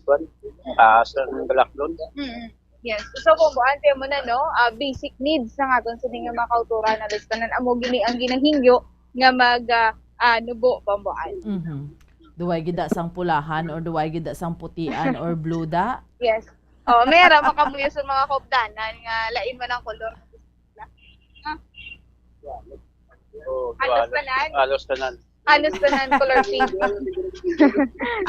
kuan, taas ang balaklon. Mm. Yes. So, Bombo Ante, mo na, no? Ah, basic needs sa aton sa mga kauturan na listanan. Amo gini ang ginahingyo nga mag ah, ah, nubo, Bombo Ante. Mhm. Duway gid da sang pulahan or duway gid da sang putian or blue da. Yes. Oh, may ara makamuyo sa mga kaupdanan nga lain man ang kolor. Oh, Halos tanan. Halos tanan. Halos tanan color pink.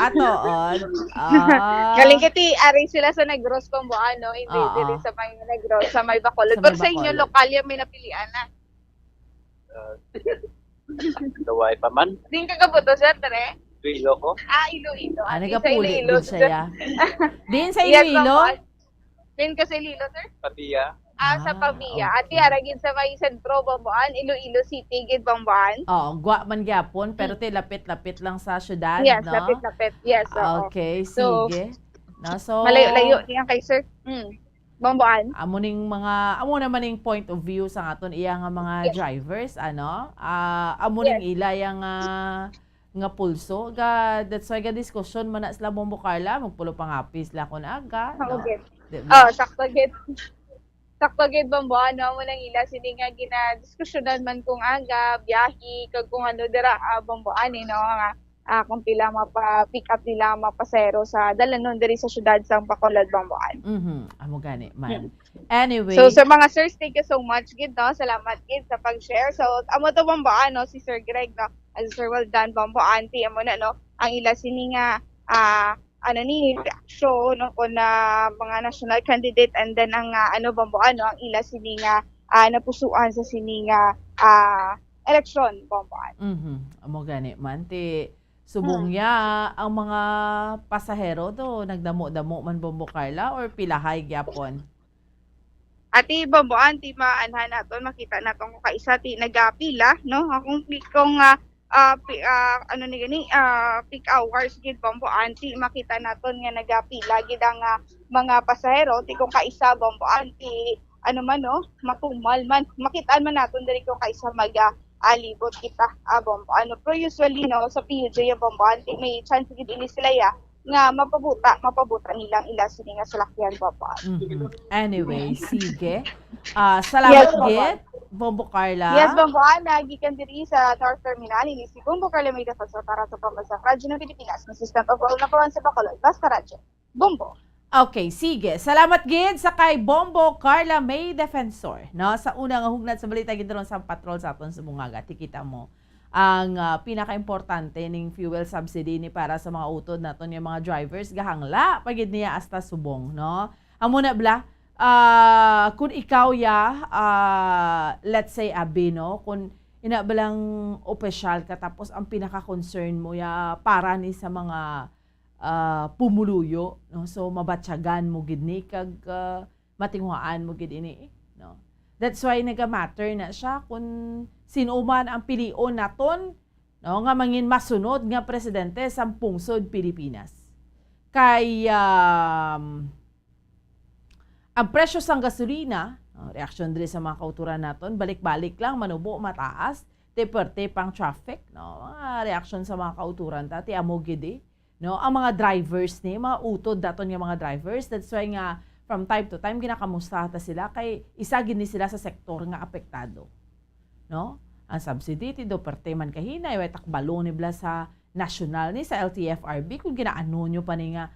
Ato on. Ah. Galing kiti, ari sila sa Negros, Bombo Ante, hindi Oo. diri sa may Negros, sa may Bacolod. Sa may Pero sa inyo, Bacolod. lokal yung may napilian na. Uh, Duway pa man. Din ka kabuto, sir, dere? Iloilo ko. Ah, Iloilo. Ah, Ati sa nagapulit Iloilo, gud siya ya. Din sa Yes, Iloilo? ma'am. Din ka sa Iloilo, sir? Pavia. Ah, sa Ah, Pavia. okay. Ati, ara gid sa may sentro, Bombo Ante, Iloilo City, gid, Bombo Ante. Oh, gwa man gyapon, pero ti lapit-lapit lang sa syudad, Yes, no? lapit-lapit. Yes, oo. Okay, So, sige. No, so, malayo-layo niya kay sir. Mm. Bombo Ante. Amo ning mga, amo naman ning point of view sa aton iya nga mga Yes. drivers, ano? Ah, amo ning ila yang ah, nga pulso. Ga, that's why ga diskusyon man na sila, Bombo Carla, magpulo pangapis la kon aga, no? Okay. Di ba? Oh, sakto gid. Sakto gid, Bombo Ante, amo nang ila sini nga ginadiskusyonan man kung aga, biyahe, kag kung ano dira, ah, Bombo Ante, no, nga ah, kung pila mapa-pick up nila ang mga pasahero sa dalanon diri sa syudad sa Bacolod, Bombo Ante. Mhm. Amo gani man. Anyway, So, sa mga sirs, thank you so much gid, no? Salamat gid sa pag-share. So, amo to, Bombo Ante, no? Si Sir Greg, no? As Sir Roldan, Bombo Ante, amo na, no? Ang ila sini nga, ah, ano ni, reaksyon, no? Kung na mga national candidate, and then ang, ah, ano, Bombo Ante, no? Ang ila sini nga, ah, napusuan sa sini nga, ah, eleksyon, Bombo Ante. Mhm. Amo gani man ti subong Mm. ya ang mga pasahero do nagdamo-damo man, Bombo Carla, or pilahay gyapon? Ati, Bombo Ante, maanhan naton, makita naton kung kaisa ti nagapila, no? Akong pi-, kung ah, ah, pi-, ah, ano ni gani, ah, peak hours gid, Bombo Ante, makita naton nga nagapila gid ang ah, mga pasahero, ti kung kaisa, Bombo Ante, ano man, no? Matumal man, makitaan man naton diri kung kaisa mag ah, alibot kita, ah, Bombo Ante. Pero usually, no, sa P U J, yung, Bombo Ante, may chance gid ini sila ya nga mapabuta, mapabuta nilang ila sini nga salakyan, Bombo Ante. Mhm. Anyway, sige. Ah, salamat Yes, Bombo. Gid, Bombo Carla. Yes, Bombo Ante, gikan diri sa North Terminal, ini si Bombo Carla May Defensor para sa Pambansang Radyo ng Pilipinas, Assistant of All Number One sa Bacolod, Basta Radyo. Bombo. Okay, sige. Salamat gid sa kay Bombo Carla May Defensor, no? Sa una nga hugnad sa balita, gid ron sa patrol sa aton sa Bungaga, ti kita mo ang ah, pinakaimportante ning fuel subsidy ni para sa mga utod naton nga mga drivers, gahangla pa gid niya hasta subong, no? Amo na bala, ah, kung ikaw ya, ah, let's say, abi, no? Kung ina balang opisyal ka, tapos ang pinaka-concern mo ya para ni sa mga ah, pumuluyo, no? So, mabatyagan mo gid ni kag ah, matinguhaan mo gid ini, no? That's why naga-matter na siya kung sino man ang pilion naton, no, nga mangin masunod nga presidente sang pungsod Pilipinas. Kay um, ang presyo sang gasolina, no, reaksyon diri sa mga kauturan naton, balik-balik lang manubo, mataas, ti perte pang traffic, no? Mga reaksyon sa mga kauturan ta, ti amo gid eh. No, ang mga drivers ni, mga utod daton nga mga drivers, that's why nga from time to time ginakamusta ta sila kay isa gid ni sila sa sektor nga apektado. No? Ang subsidy ti do perte man kahinay, way takbalo ni bala sa national ni, sa L T F R B, kung ginaano nyo pa ni nga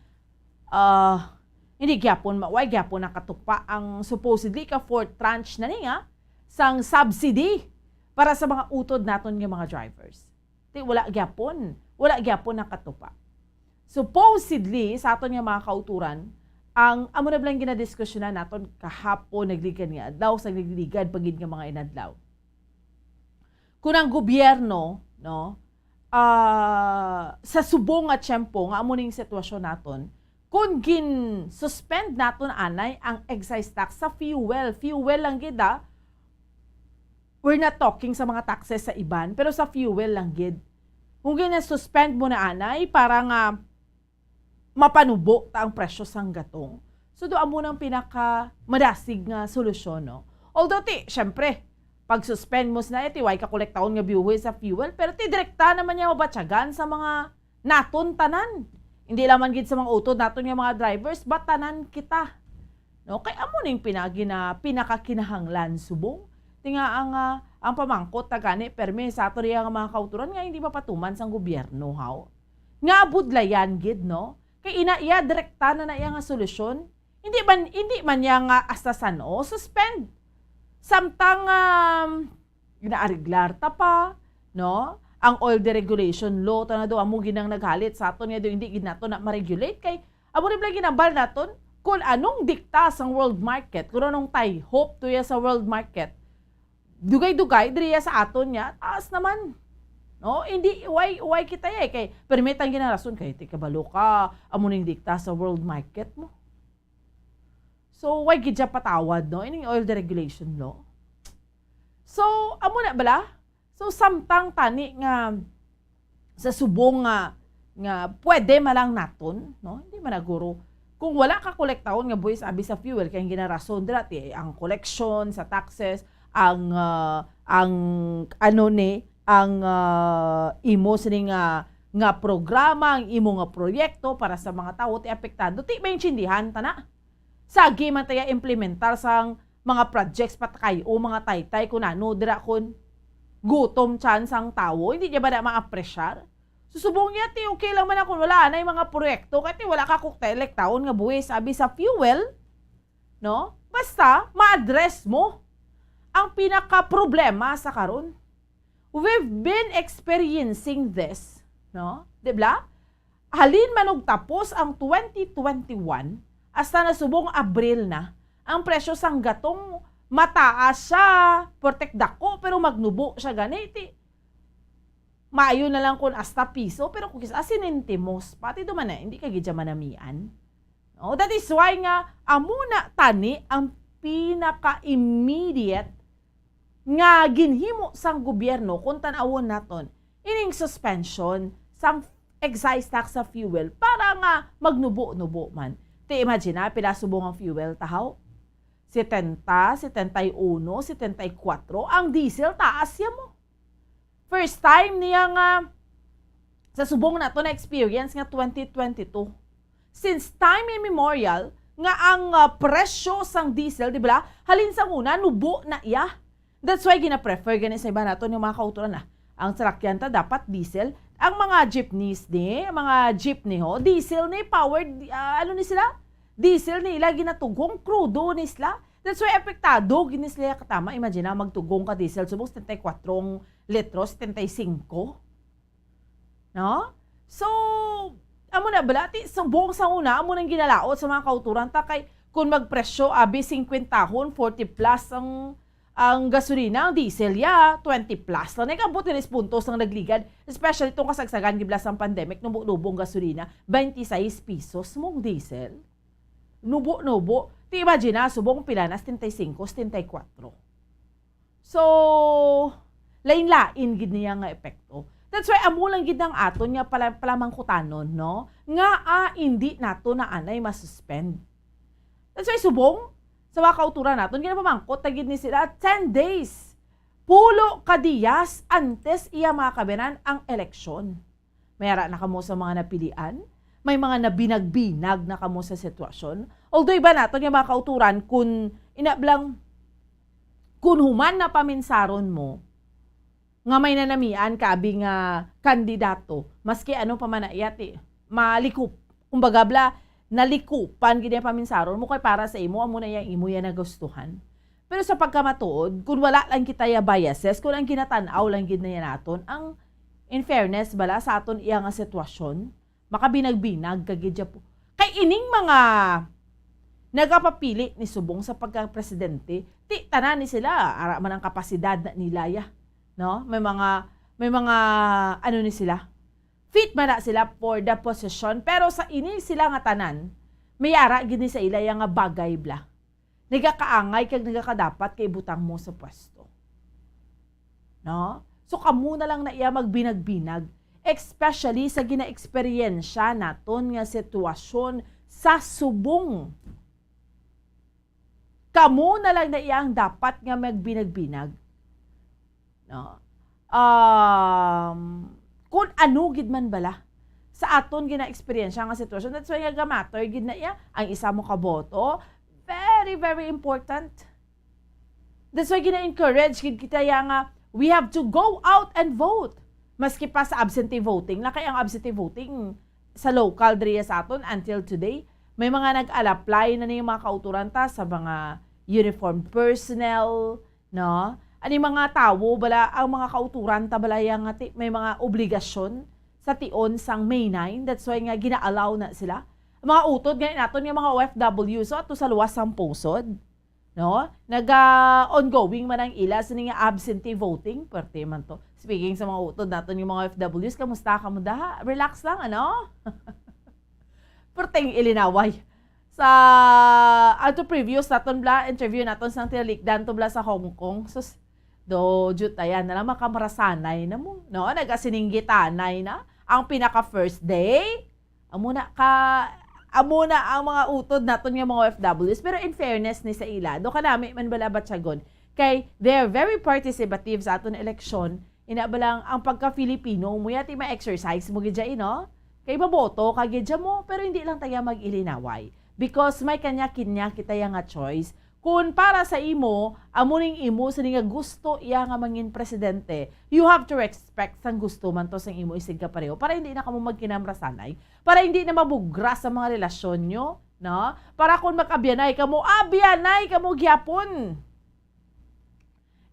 ah, hindi gyapon ma-, way gyapon nakatupa ang supposedly ka fourth tranche na ni nga sang subsidy para sa mga utod naton nga mga drivers. Ti wala gyapon, wala gyapon nakatupa. Supposedly, sa aton nga mga kauturan, ang amo na bala ang ginadiskusyonan naton kahapon, nagligad nga adlaw, sa nagligad pa gid nga mga inadlaw. Kung ang gobyerno, no, ah, sa subong nga tiyempo nga amo ning sitwasyon naton, kung gin-suspend naton anay ang excise tax sa fuel, fuel lang gid, ah, we're not talking sa mga taxes sa iban, pero sa fuel lang gid. Kung gina-suspend mo na anay para nga mapanubo ta ang presyo sang gatong, so do amo nang pinaka madasig nga solusyon, no? Although ti, syempre, Pag-suspend mo sina, eh, ti way ka kolektahon nga buhi sa fuel, pero ti direkta naman niya mabatyagan sa mga naton tanan. Hindi lang man gid sa mga utod naton nga mga drivers, but tanan kita. No? Kay amo ning pinagi na pinakakinahanglan subong. Ti nga ang, ah, ang pamangkot ta gani, permi sa ato riya nga mga kauturan nga hindi mapatuman sang gobyerno, haw? Nga budlayan gid, no? Kay ina iya direkta na na iya nga solusyon. Hindi man, hindi man niya nga hasta san-o, suspend. Samtang, um, ginaareglar ta pa, no? Ang oil deregulation law, ta na daw, amo ginang naghalit sa aton nga daw hindi gid nato na ma-regulate kay amo rin lang ginambal naton kung anong dikta sang world market, kung anong tay hope to ya sa world market. Dugay-dugay diri ya sa aton niya, taas naman. No? Hindi, why, why kita ya, eh? Kay permi tang ginarason kay ti kabalo ka, amo ning dikta sa world market mo. So, why gid siya patawad, no? Ining oil deregulation law. So, amo na bala? So, samtang tani nga sa subong nga, nga pwede man lang naton, no? Hindi man na guro. Kung wala ka kolektahon nga buhis abi sa fuel, kay ang ginarason dira ti ang koleksyon sa taxes, ang, ah, ang ano ni, ang, ah, imo sini nga, nga programa, ang imo nga proyekto para sa mga tawo ti apektado, ti maintindihan ta na. Sagi man ta ya implementar sang mga projects pa ta kay o mga taytay kun ano dira kun gutom chance ang tawo, hindi niya ba na maapresyar? Susubong niya ti okay lang man ako wala anay mga proyekto kay ti wala ka kukta elektahon nga buhis abi sa fuel, no? Basta ma-address mo ang pinaka problema sa karon. We've been experiencing this, no? Di ba? Halin man og tapos ang twenty twenty-one, hasta na subong Abril na, ang presyo sang gatong mataas siya, portek dako, pero magnubo siya gani, ti maayo na lang kung hasta piso, pero kung kis-, ah, sinintimos, pati duman na, hindi ka gid siya manamian. No? That is why nga, amo na tani ang pinaka-immediate nga ginhimo sang gobyerno, kung tan-awon naton, ining suspension sang excise tax sa fuel para nga magnubo-nubo man. Ti imagine na, pila subong ang fuel, tahaw? Setenta, setenta y uno, setenta y kuatro. Ang diesel, taas ya mo. First time niya nga sa subong nato na experience nga twenty twenty-two. Since time immemorial, nga ang, ah, presyo sang diesel, di ba? Halin sa una, nubo na iya. That's why gina-prefer gani sa iba nato yung mga kauturan na ang salakyan ta dapat diesel. Ang mga jeepneys ni, ang mga jeepney ho, diesel ni powered, ah, ano ni sila? Diesel ni ila ginatugong, krudo ni sila. That's why apektado gid ni sila katama. Imagine na magtugong ka diesel subong setenta y kuatro ang litro, setenta y cinco. No? So, amo na bala, ti, subong sa una, amo nang ginalaot sa mga kauturan ta kay kung magpresyo, abi, singkwentahon, forty plus ang, ang gasolina, ang diesel, ya, twenty plus lang. Nag-abot nga puntos ang nagligad, especially itong kasagsagan gibla sang pandemic, nubo-nubo ang gasolina, twenty-six pesos mong diesel. Nubo-nubo. Ti imagine na, subong pila na, setenta y cinco, setenta y cuatro. So, lain-lain gid niya nga epekto. That's why amo lang gid ang aton nga pala-, palamangkutanon, no? Nga, ah, indi nato na anay masuspend. That's why subong sa mga kauturan naton, ginapamangkot ta gid ni sila ten days, pulo ka diyas antes iya mga kabayanan ang eleksyon. May ara na kamo sa mga napilian, may mga nabinag-binag na kamo sa sitwasyon. Although iba naton nga mga kauturan, kun ina blang, kun human na paminsaron mo nga may nanamian ka abi nga kandidato, maski ano pa man na iya ti, malikup, kumbaga bla, nalikupan gid ang paminsaron mo kay para sa imo, amo na yang imo yan nagustuhan. Pero sa pagkamatuod, kung wala lang kita ya biases, kung ang ginatan-aw lang gid na yan naton, ang in fairness bala sa aton iya nga sitwasyon, makabinag-binag ka gid ya po. Kay ining mga nagapapili ni subong sa pagka-presidente, ti tanan ni sila, ara man ang kapasidad na nila ya. No? May mga, may mga, ano ni sila, fit man na sila for the position, pero sa ini sila nga tanan, may ara gid ni sa ila ya nga bagay bla. Nagakaangay kag nagakadapat kay ibutang mo sa pwesto. No? So, kamo na lang na iya magbinag-binag, especially sa ginaeksperyensya naton nga sitwasyon sa subong. Kamo na lang na iya ang dapat nga magbinag-binag. No? Um, kung ano gid man bala sa aton gina-eksperyensya nga sitwasyon. That's why nga ga-matter gid na iya ang isa mo ka boto. Very, very important. That's why gina-encourage gid kita ya nga we have to go out and vote. Maski pa sa absentee voting, na kay ang absentee voting sa local diri sa aton until today, may mga nag-alaplay na ning mga kauturan ta sa mga uniform personnel, no? Ani mga tawo bala, ang mga kauturan ta bala ya nga ti-, may mga obligasyon sa tion sang May nine. That's why nga gina-allow na sila. Ang mga utod nga naton nga mga O F W, so ato sa luwas sang pungsod, no? Naga-ongoing man ang ila sini nga absentee voting, perte man to. Speaking sa mga utod naton nga mga O F Ws, kamusta kamo daha? Relax lang, ano? Perting ilinaway. Sa ato previous naton bla, interview naton sang tinalikdan to bla sa Hong Kong. Sus, do jut ayan na lang makamarasanay na mo, no? Nagasininggitanay na ang pinaka first day. Amo na ka, amo na ang mga utod naton nga mga O F Ws. Pero in fairness ni sa ila, do kanami man bala batyagon, kay they are very participative sa aton eleksyon. Ina ba lang ang pagka-Filipino mo yati ma-exercise mo gid dyan, no? Kay maboto ka gid dyan mo, pero hindi lang tayo mag-ilinaway. Because may kanya-kanya kita ya nga choice. Kung para sa imo, amo ning imo sini nga gusto iya nga mangin presidente, you have to respect sang gusto man to sang imo isig ka pareho para hindi na kamo magkinamrasanay, para hindi na mabugra sa mga relasyon nyo, no? Para kung mag-abyanay kamo, abyanay kamo gyapon.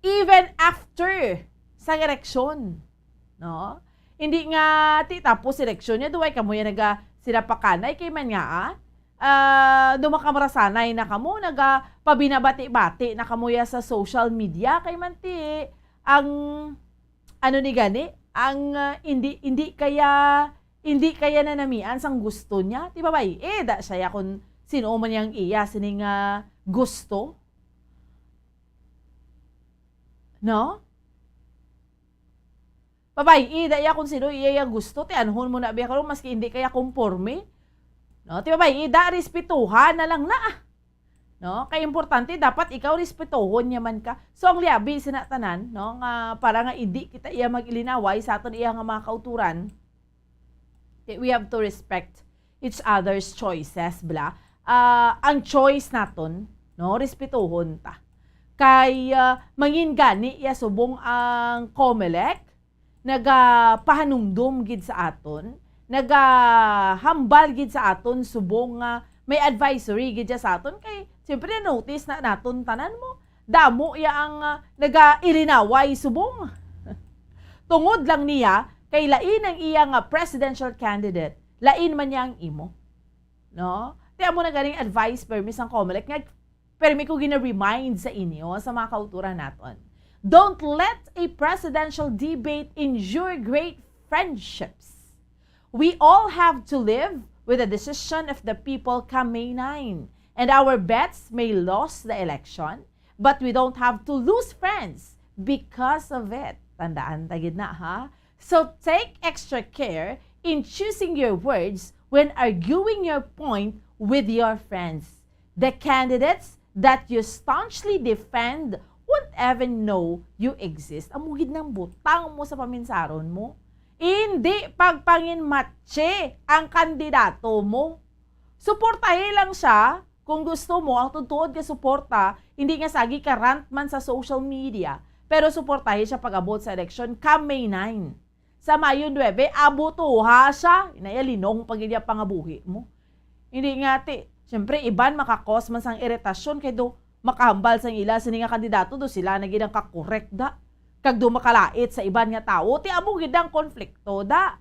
Even after sang eleksyon, no? Hindi nga ti tapos eleksyon niya, duway kamo ya naga sila pakanay kay man nga, ah, ah, dumakamrasanay na kamo, naga pabinabati-bati na kamo ya sa social media kay man ti ang ano ni gani, ang, ah, hindi, hindi kaya, hindi kaya nanamian sang gusto niya. Di ba, bay? Eh, da siya ya kung sino man yang iya sining, ah, gusto. No? Babayi, da iya kung sino iya, iya gusto, ti anhon mo na biya karon, maski hindi kaya konporme. No? Ti babayi, da respetuhan na lang na. No? Kay importante, dapat ikaw respetuhon niya man ka. So, ang liabi sina tanan, no, nga para nga hindi kita iya mag-ilinaway sa aton iya nga mga kauturan, ti we have to respect each other's choices, bla. Ah, ang choice naton, no, respetuhon ta. Kay, ah, mangin gani iya subong ang Comelec, nagapahanumdom gid sa aton, nagahambal gid sa aton subong nga may advisory gid siya sa aton. Kay, siyempre, na-notice na naton tanan mo. Damo iya ang, ah, nagailinaway subong. Tungod lang niya, kay lain ang iya nga presidential candidate, lain man niya ang imo. No? Ti amo na ganing advice, permi sang Comelec, nga permi ko gina-remind sa inyo, sa mga kauturan naton. Don't let a presidential debate injure great friendships. We all have to live with the decision of the people come May nine, and our bets may lose the election, but we don't have to lose friends because of it. Tandaan ta gid na, ha? So take extra care in choosing your words when arguing your point with your friends. The candidates that you staunchly defend won't even know you exist. Amo gid nang butang mo sa paminsaron mo. Hindi pagpanginmatse ang kandidato mo. Suportahi lang siya kung gusto mo ang tutuod nga suporta, hindi nga sagi ka rant man sa social media, pero suportahi siya pag-abot sa eleksyon come May nine. Sa Mayo nuebe, abotoha siya. Inaya linong pag iya pangabuhi mo. Hindi nga ti, siyempre, iban makakos man sang iritasyon kay do makahambal sang ila sini nga kandidato, do sila na gid ang kakorek da. Kag do makalait sa iban nga tawo, ti amo gid ang konflikto da.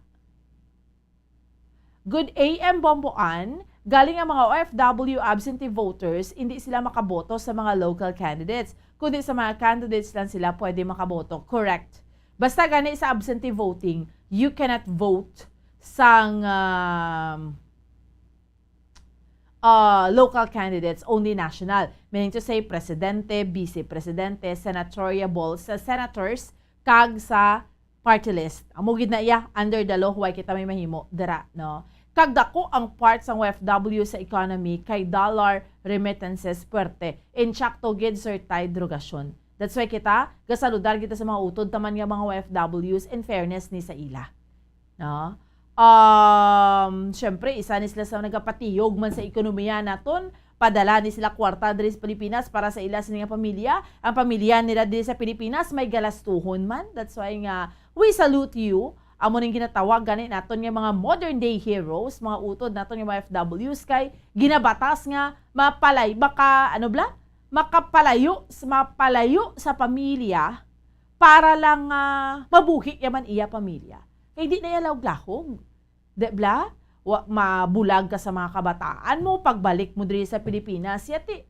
Good A M Bomboan, galing ang mga O F W absentee voters, hindi sila makaboto sa mga local candidates, kundi sa mga candidates lang sila pwede makaboto. Correct. Basta gani sa absentee voting, you cannot vote sang, um, uh, local candidates, only national. Meaning to say, presidente, vice presidente, senatoriable, sa senators, kag sa party list. Amo gid na iya, under the law, way kita may mahimo dira, no? Kag dako ang part sang O F W sa economy kay dollar remittances puwerte. Insakto gid, Sir Ty Drogacion. That's why kita gasaludar kita sa mga utod taman nga mga O F Ws, in fairness ni sa ila. No? Um, syempre, isa ni sila sa nagapatiyog man sa ekonomiya naton. Padala ni sila kwarta diri sa Pilipinas para sa ila sini nga pamilya. Ang pamilya nila diri sa Pilipinas may galastuhon man. That's why nga we salute you. Amo ning ginatawag gani naton nga mga modern day heroes, mga utod naton nga mga F Ws, kay ginabatas nga mapalay-, maka-, ano bala? Makapalayo, s-, mapalayo sa pamilya para lang, ah, mabuhi ya man iya pamilya. Kay di na iya lahog-lahog. Di bala? Wa, mabulag ka sa mga kabataan mo, pagbalik mo diri sa Pilipinas, yati.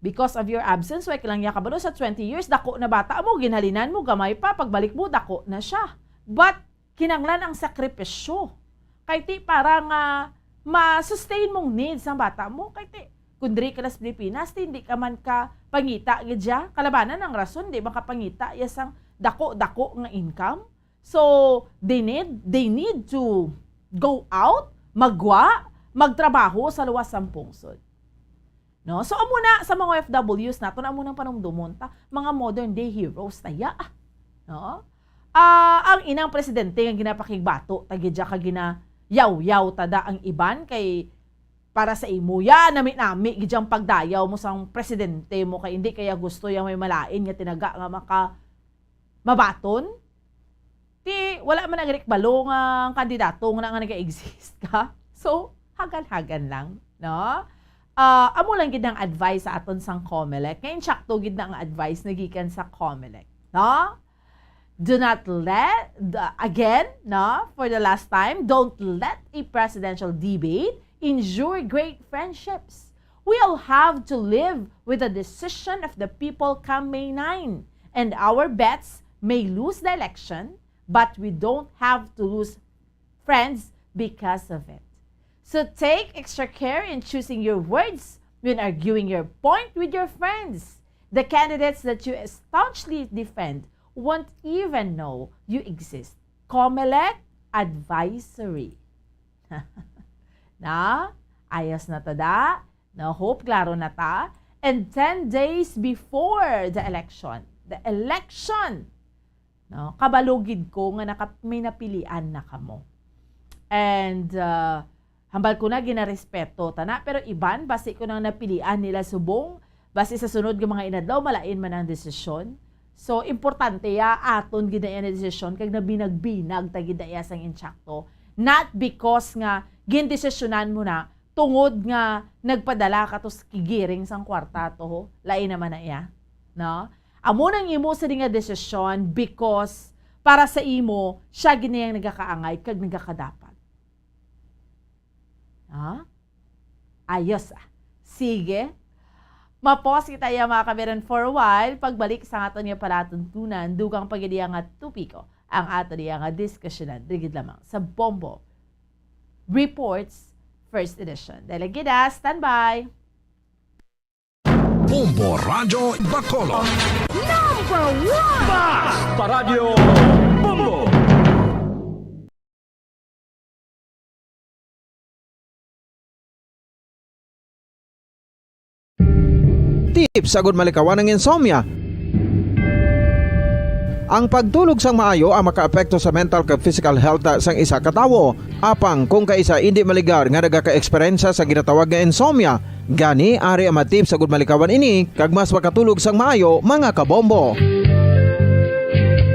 Because of your absence, wa ka lang niya kabalo sa twenty years, dako na bata mo, ginhalinan mo, gamay pa, pagbalik mo, dako na siya. But, kinanglan ang sakripisyo. Kay ti, para nga ma-sustain mong needs ang bata mo, kay ti, kung diri ka na sa Pilipinas, ti, hindi ka man ka pangita gid siya. Kalabanan ang rason, di makapangita iya sang dako-dako nga income. So, they need, they need to go out, maggwa, magtrabaho sa luwas sang pungsod. No? So, amo na sa mga O F Ws nato, na amo nang panumdumon ta, mga modern day heroes ta ya. No? Ah, ang inang presidente nga ginapakigbato ta gid ya, ka ginayawyaw ta da ang iban kay para sa imo ya, nami-nami gid ang pagdayaw mo sang presidente mo, kay hindi kaya gusto yang may malain nga tinaga nga maka mabaton? Ti, wala man nagrekbalo nga ang kandidato nga na nga nag-exist ka. So, hagan-hagan lang, no? Ah, amo lang gid ang advice sa aton sang Comelec. Kay insakto gid na ang advice nagikan sa Comelec, no? Do not let, the, again, no, for the last time, don't let a presidential debate injure great friendships. We all have to live with the decision of the people come May nine, and our bets may lose the election, but we don't have to lose friends because of it. So take extra care in choosing your words when arguing your point with your friends. The candidates that you staunchly defend won't even know you exist. Comelec Advisory. Na? Ayos na ta da? Na, hope klaro na ta? And ten days before the election, the election, no, kabalo gid ko nga naka-, may napilian na kamo. And, uh, hambal ko na, ginarespeto ta na, pero iban, basi ko nang napilian nila subong, basi sa sunod nga mga inadlaw, malain man ang desisyon. So, importante ya, aton gid na yan ang desisyon, kag nabinag-binag ta gid na iya sang insakto. Not because nga gindesisyonan mo na, tungod nga nagpadala ka to sa kigiring sang kwarta to, ho. Lain naman na iya, no? Amo nang imo sa nga desisyon because para sa imo, siya gid na yang nagakaangay kag nagakadapat. Ha? Ayos, ah. Sige. Mapos kita ya, mga kabiran, for a while. Pagbalik sa aton nga palatuntunan, dugang pa gid iya nga topiko ang aton iya nga diskusyonan. Diri gid lamang sa Bombo Reports, first edition. Dahil lagi na, standby! Bombo Radyo Bacolod. Number one! Basta Radyo Bombo! Tips agud malikawan ang insomnia. Ang pagtulog sang maayo ang makaapekto sa mental kag physical health sang isa ka tawo. Apang kung kaisa indi maligar nga nagaka-eksperyensya sa ginatawag nga insomnia, gani ari ang mga tips agud malikawan ini kag mas makatulog sang maayo, mga kabombo.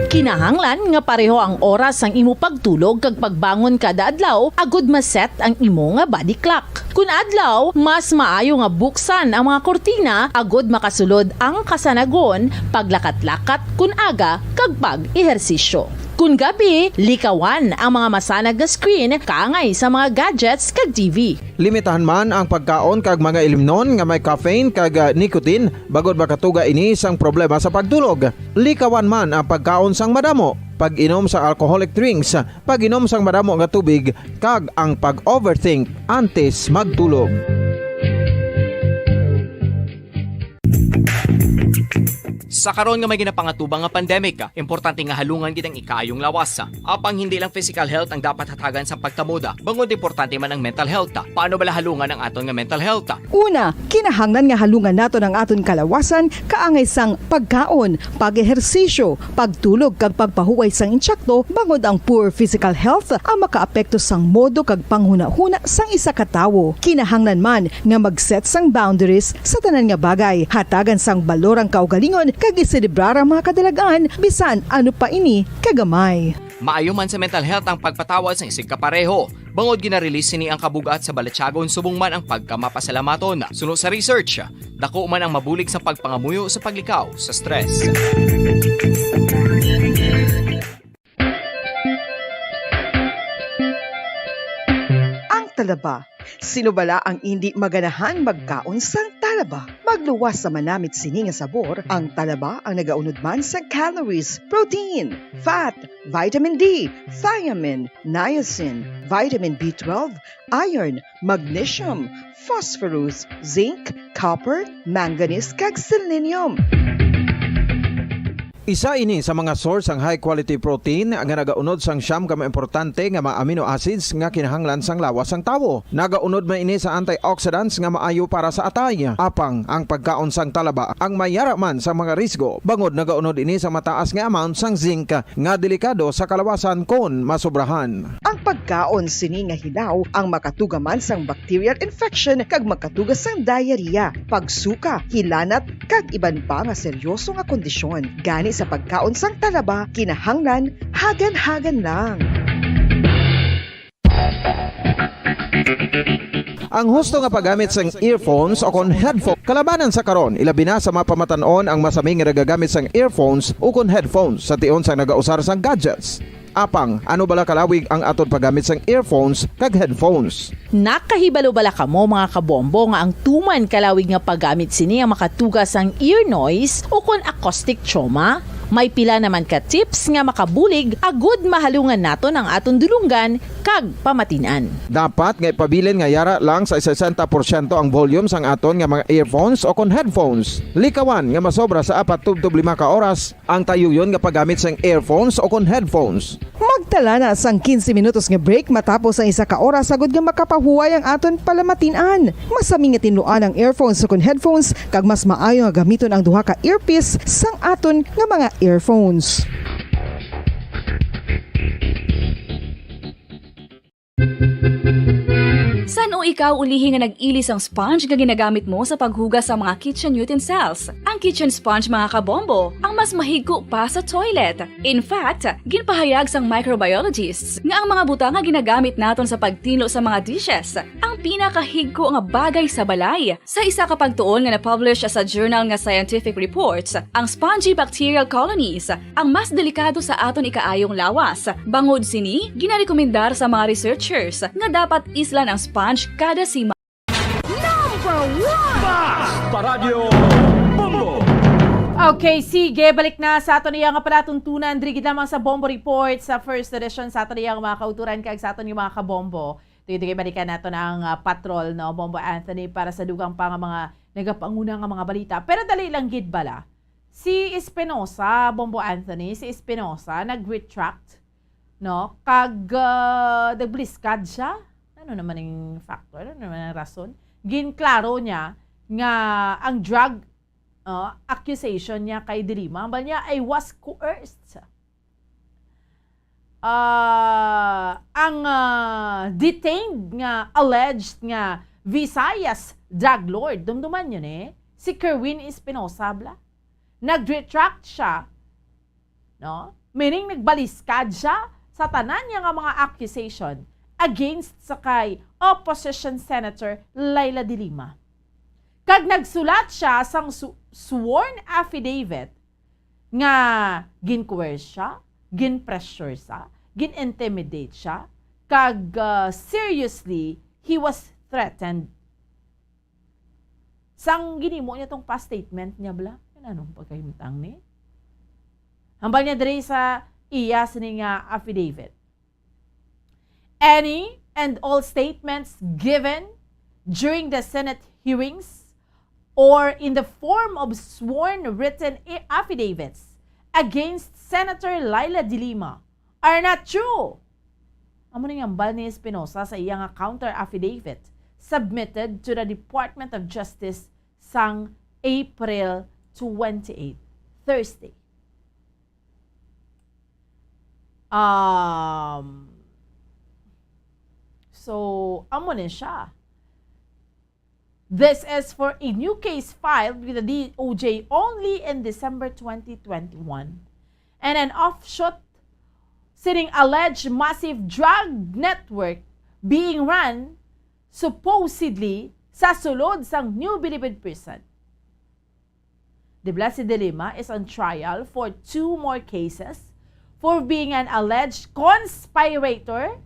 Kinahanglan nga pareho ang oras sang imo pagtulog kag pagbangon kada adlaw agud ma-set ang imo nga body clock. Kun adlaw, mas maayo nga buksan ang mga kurtina agud makasulod ang kasanagon, paglakat-lakat kun aga, kag pag-ehersisyo. Kun gabi, likawan ang mga masanag nga screen kaangay sa mga gadgets kag T V. Limitahan man ang pagkaon kag mga ilimnon nga may caffeine kag, ah, nicotine, bangod makatuga ini sang problema sa pagtulog. Likawan man ang pagkaon sang madamo, pag-inom sang alcoholic drinks, pag-inom sang madamo nga tubig, kag ang pag-overthink antes magtulog. Sa karon nga may ginapangatubang nga pandemic, importante nga halungan gid ang ikaayong lawas. Apang hindi lang physical health ang dapat hatagan sang pagtamod, bangod importante man ang mental health. Paano bala halungan ang aton nga mental health? Una, kinahanglan nga halungan naton ang aton kalawasan kaangay sang pagkaon, pag-ehersisyo, pagtulog kag pagpahuway sang intsakto, bangod ang poor physical health ang makaapekto sang modo kag panghunahuna sang isa ka tawo. Kinahanglan man nga mag-set sang boundaries sa tanan nga bagay, hatagan sang balor ang kaugalingon kag iselebrar ang mga kadalag-an, bisan ano pa ini kagamay. Maayo man sa mental health ang pagpatawad sang isigkapareho, bangod gina-release sini ang kabug-at sa balatyagon subong man ang pagkamapasalamaton. Suno sa research, dako man ang mabulig sa pagpangamuyo sa paglikaw sa stress. Ang talaba. Sino bala ang indi maganahan magkaon sang talaba? Magluwas sa manamit sini nga sabor, ang talaba ang nagaunod man sang calories, protein, fat, vitamin D, thiamine, niacin, vitamin B twelve, iron, magnesium, phosphorus, zinc, copper, manganese, kag selenium. Isa ini sa mga source sang high quality protein nga nagaunod sang siyam ka mga importante nga mga amino acids nga kinahanglan sang lawas sang tawo. Nagaunod man ini sa antioxidants nga maayo para sa atay. Apang ang pagkaon sang talaba ang mayara man sa mga risgo, bangod nagaunod ini sa mataas nga amount sang zinc nga delikado sa kalawasan kon masobrahan. Ang pagkaon sini nga hilaw ang makatuga man sang bacterial infection kag makatuga sang diarrhea, pagsuka, hilanat, kag iban pa nga seryoso nga kondisyon. Gani sa pagkaon sang talaba, kinahanglan hagan-hagan lang. Ang husto nga paggamit sang earphones o kon headphone kalabanan sa karon, ilabi na sa mga pamatan-on ang masami nga nagagamit sang earphones o kon headphones sa tion sang nagausar sang gadgets. Apang, ano bala kalawig ang aton paggamit sang earphones kag headphones? Nakahibalo bala kamo, mga kabombo, nga ang tuman kalawig nga paggamit sini ang makatuga sang ear noise o kon acoustic trauma? May pila naman ka tips nga makabulig agud mahalungan naton ang aton dulonggan kag pamatin-an. Dapat nga ipabilin nga yara lang sa sesenta porsyento ang volume sang aton nga mga earphones o kon headphones. Likawan nga masobra sa apat tubtob lima ka oras ang tayuyon nga paggamit sang earphones o kon headphones. Magtala na sang quince minutos nga break matapos ang isa ka oras agud nga makapahuway ang aton palamatin-an. Masami nga tinluan ang earphones o kon headphones, kag mas maayo nga gamiton ang duha ka earpiece sang aton nga mga earphones. San-o ikaw ulihi nga nag-ili sang sponge nga ginagamit mo sa paghugas sa mga kitchen utensils? Ang kitchen sponge, mga kabombo, ang mas mahigko pa sa toilet. In fact, ginpahayag sang microbiologists nga ang mga butang nga ginagamit naton sa pagtinlo sa mga dishes ang pinakahigko nga bagay sa balay. Sa isa ka pagtuon nga na-publish sa journal nga Scientific Reports, ang spongy bacterial colonies ang mas delikado sa aton ikaayong lawas. Bangod sini, ginarekomendar sa mga researchers nga dapat islan ang sponge kada sima. Number one! Mas Paradyo Bombo! Okay, sige, balik na sa aton iya nga palatuntunan diri gid lamang sa Bombo Report sa first edition sa aton iya nga mga kauturan kag sa aton nga mga kabombo. Sige, sige, balikan naton ang, ah, patrol, no, Bombo Anthony, para sa dugang pa nga mga nagapanguna nga mga balita. Pero dali lang gid bala. Si Espinosa, Bombo Anthony, si Espinosa nag-retract, no? Kag, ah, nagbaliskad siya. Ano naman ang factor? Ano naman ang rason? Ginklaro niya nga ang drug, ah, accusation niya kay De Lima, hambal niya, "I was coerced." Ah, ang, ah, detained nga alleged nga Visayas drug lord, dumduman niyo ni, si Kerwin Espinosa bala. Nag-retract siya, no? Meaning, nagbaliskad siya sa tanan niya nga mga accusation against sa kay opposition Senator Leila de Lima. Kag nagsulat siya sang su-, sworn affidavit nga gin-coerce siya, gin-pressure siya, gin-intimidate siya, kag, ah, seriously, he was threatened. Sang ginhimo niya tong pa-statement niya bala, ano pagkahimtang ni? Hambal niya diri sa iya sini nga affidavit. Any and all statements given during the Senate hearings or in the form of sworn written i-, affidavits against Senator Leila de Lima are not true. Amo ni ang hambal ni Espinosa sa iya nga counter affidavit submitted to the Department of Justice sang April twenty-eight, Thursday. Um, so, amo ni siya. This is for a new case filed with the D O J only in December twenty twenty-one, and an offshoot sining alleged massive drug network being run supposedly sa sulod sang New Bilibid Prison. Di bala si De Lima is on trial for two more cases for being an alleged conspirator,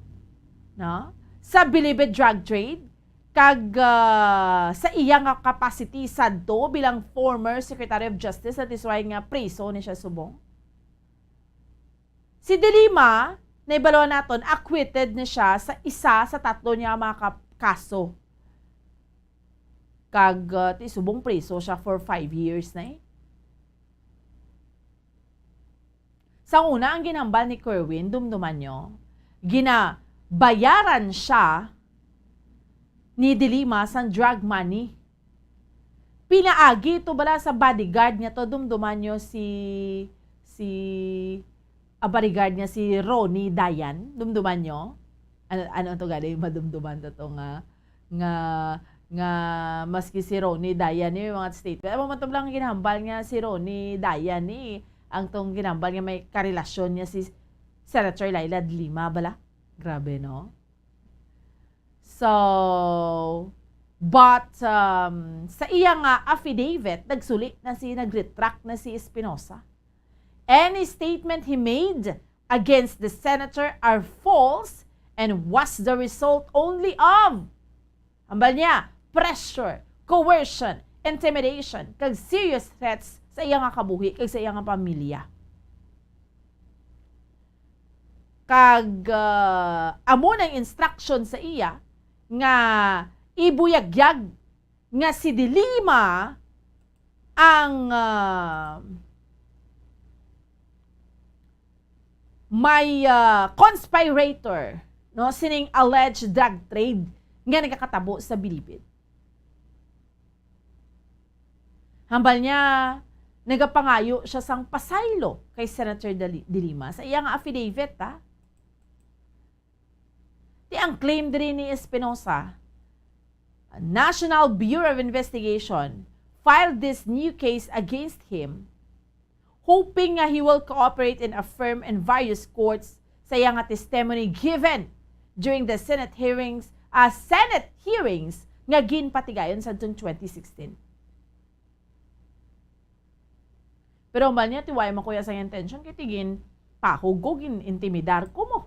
no, sa Bilibid drug trade, kag, ah, sa iya nga capacity sadto bilang former Secretary of Justice, that is why nga priso ni siya subong. Si De Lima, nahibaloan naton, acquitted ni siya sa isa sa tatlo niya mga ka-, kaso. Kag, ah, ti subong priso siya for five years na eh. Sa una, ang ginhambal ni Kerwin, dumduman nyo, ginabayaran siya ni De Lima sang drug money. Pinaagi to bala sa bodyguard niya to, dumduman nyo si, si, ah, bodyguard niya si Ronnie Dayan, dumduman nyo? Ano, ano to gali, madumduman to, to nga, nga, nga maski si Ronnie Dayan ni mga statement. Amo man to lang ginhambal nga si Ronnie Dayan ni ang tong ginhambal nga may karelasyon niya si Senator Leila de Lima bala. Grabe, no? So, but, um, sa iya nga affidavit, nagsuli na si, nag-retract na si Espinosa. Any statement he made against the senator are false and was the result only of, hambal niya, pressure, coercion, intimidation, kag serious threats sa iya nga kabuhi kag sa iya nga pamilya. Kag, ah, amo nang instruction sa iya nga ibuyagyag nga si De Lima ang, ah, may, ah, conspirator, no, sining alleged drug trade nga nagakatabo sa Bilibid. Hambal niya, nagapangayo siya sang pasaylo kay Senator Dali-, De Lima sa iya nga affidavit, ha? Ti ang claim diri ni Espinosa, National Bureau of Investigation filed this new case against him, hoping nga he will cooperate and affirm in various courts sa iya nga testimony given during the Senate hearings, ah, Senate hearings nga ginpatigayon sa twenty sixteen. Pero hambal niya, ti wala man kuya sang intention, kay ti ginpahog ko, gin-intimidar ko mo.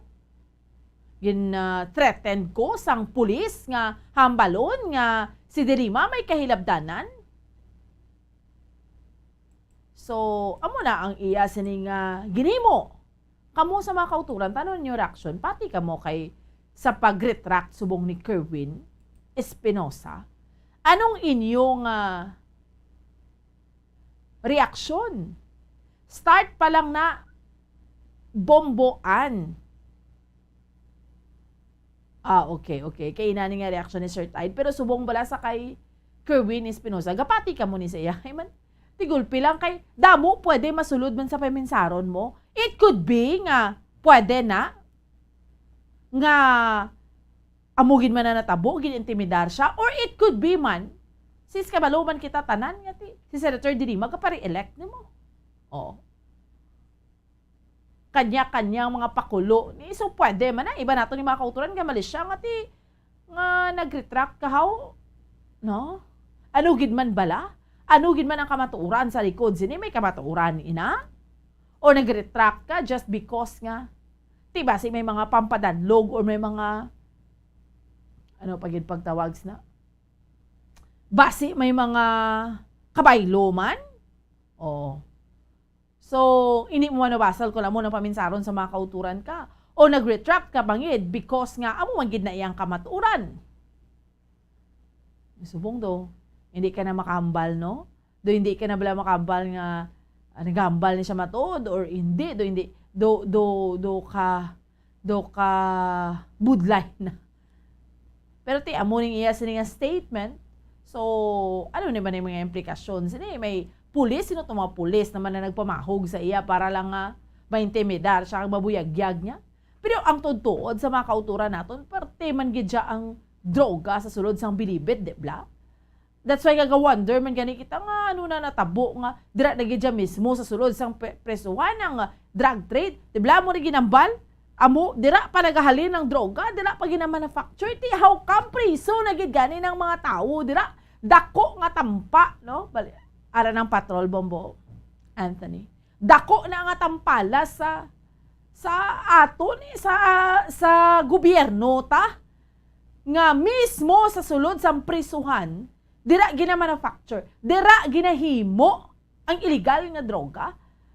Gin, ah, threaten ko sang pulis nga hambalon nga si De Lima may kahilabdanan. So, amo na ang iya sini nga ginhimo. Kamo sa mga kauturan, tanon niyo reaksyon, pati kamo kay sa pag-retract subong ni Kerwin Espinosa. Anong inyo nga reaksyon? Start pa lang na bomboan. Ah, okay, okay. Kay inani nga reaksyon ni Sir Tide. Pero subong bala sa kay Kerwin Espinosa, gapati kamo ni sa iya. Ay man, tigulpi lang kay damo pwede masulod man sa paminsaron mo. It could be nga pwede na nga amo gid man na natabo, gin-intimidar siya. Or it could be man, since kabalo man kita tanan nga ti, si Senator De Lima magapa-re-elect nimo. Oh. Kanya-kanyang mga pakulo. Ni, so, pwede man na. Iba nato ni mga kauturan nga mali siya nga ti, nga nag-retract ka, how? No? Ano gid man bala? Ano gid man ang kamatuoran sa likod sini? May kamatuoran ina? O nag-retract ka just because nga, ti basi may mga pampadanlog or may mga, ano pa gid pagtawag sina? Basi may mga kabaylo man? Oo. So, hindi mo manubasal kung amo nang paminsaron sa mga kauturan ka. O nag-retract ka bangid because nga amo man gid na iyang kamatuoran. Subong do, Hindi ka na makahambal, no? Do hindi ka na bala makahambal nga, ah, naghambal ni siya matod or hindi, do hindi, do, do, do ka, do ka budlay na. Pero ti, amo ning iya sini nga statement. So, ano ni man yung mga implikasyon? Sini may pulis, sino tong mga pulis naman na nagpamahog sa iya para lang nga maintimidar siya, ang mabuyagyag niya? Pero ang tuod-tuod sa mga kauturan naton, parte man gid siya ang droga sa sulod sang bilibid, di bla? That's why nga ga-wonder man gani kita nga ano na natabo nga dira na gid siya mismo sa sulod sang pre-, presuhan ang drug trade. Di bla mo ni ginambal? Amo, dira pa nagahalin ang droga, dira pa ginamanufacture. Ti, how come priso na gid gani ng mga tawo dira? Dako nga tampa, no? Bali, ara ng patrol, Bombo Anthony. Dako na nga tampala sa, sa aton, eh, sa, sa gobyerno ta, nga mismo sa sulod sang prisuhan, dira gina-manufacture, dira ginahimo ang illegal nga droga.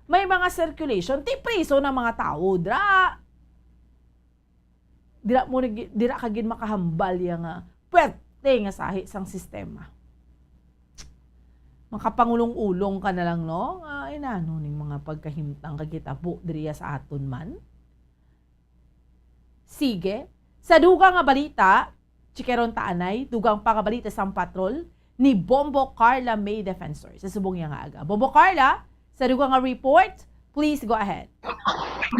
May mga circulation, ti priso ng mga tawo, dira. Dira mo rig-, dira ka gid makahambal ya nga puwerte nga sahi sang sistema. Makapangulong-ulong ka na lang, no? Nga, ay, nano ning mga pagkahimtang kag hitabo diriya sa aton man? Sige. Sa dugang nga balita, chikeron ta anay, dugang pa nga balita sang patrol, ni Bombo Carla May Defensor sa subong niya nga aga. Bombo Carla, sa dugang nga report, please go ahead.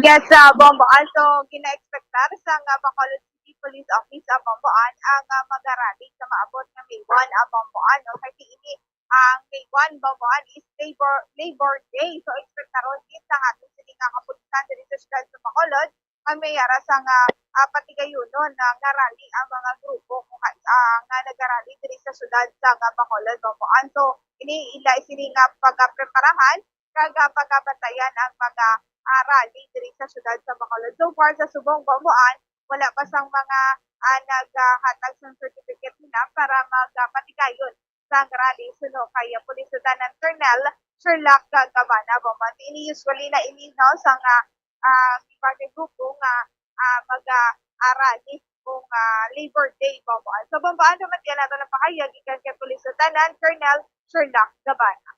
Yes, ah, Bombo. Also, gina-expectar sa nga Bacolod City Police Office, ah, Bombo, an, ang, ah, magarally sa maabot nga May one, ah, Bombo, an, no? Kay ini ang May one, Bombo, an, is Labor, Labor Day. So, expectaron gid sa aton sini nga kapulisan diri sa siyudad sa Bacolod, ang may ara sa nga, ah, patigayunon na nga rally ang mga grupo kung, ah, nga nagarally diri sa siyudad sa nga Bacolod, Bombo, an. So, ini ila sini nga pagapreparahan kag, ah, pagabantayan ang mga, ah, rally diri sa siyudad sa Bacolod. So far, sa subong, Bombo, an, wala pa sang mga, ah, naghatag sang certificate nila para magpatigayon sang rally suno kay, ah, Police Lieutenant Colonel Sherlock Ga-, Gabana, Bombo. Ti ini usually na ini, no, sang, ah, ah, iba nga grupo nga, ah, mag, ah, ah, rally kung, ah, Labor Day, Bombo. So, Bombo, ano man yan nato napakaya gikan kay Police Lieutenant Colonel Sherlock Gabana.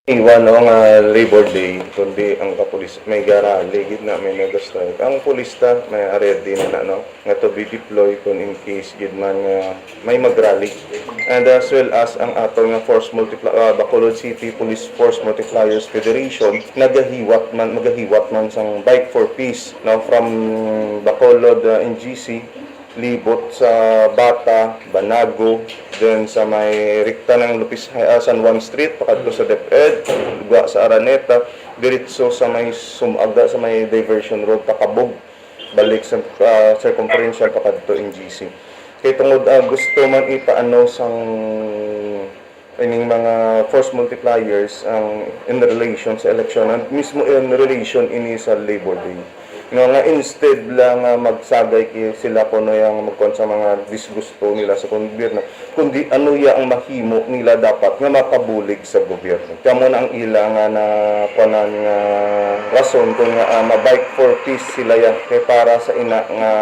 Iwan, no, nga Labor Day, kundi ang kapulis, may garali gid na, may mega strike. Ang pulis ta, may ready na, na, no, nga to be deployed kung in case gid man nga may magrally. And as well as ang ato nga Force Multipli-, ah, Bacolod City Police Force Multipliers Federation, nagahiwat man, magahiwat man sang Bike for Peace, no, from Bacolod, ah, N G C, libot sa Bata, Banago, then sa may rekta ng Lopez, ah, San Juan Street, pakadto sa DepEd, lugwa sa Araneta, diretso sa may sumaga, sa may diversion road, pakabog, balik sa, ah, circumferential, pakadto N G C. Kay tungod, ah, gusto man ipaano sang ining mga force multipliers ang in relation sa election, and mismo in relation ini sa Labor Day. No, nga instead lang nga magsagay ki-, sila kuno yang magkuan sa mga disgusto nila sa gobyerno, kundi ano ya ang mahimo nila dapat nga makabulig sa gobyerno. Kamo na ang ila nga nakuanan nga rason kung nga, ah, ma-bike for peace sila ya, kay para sa ina nga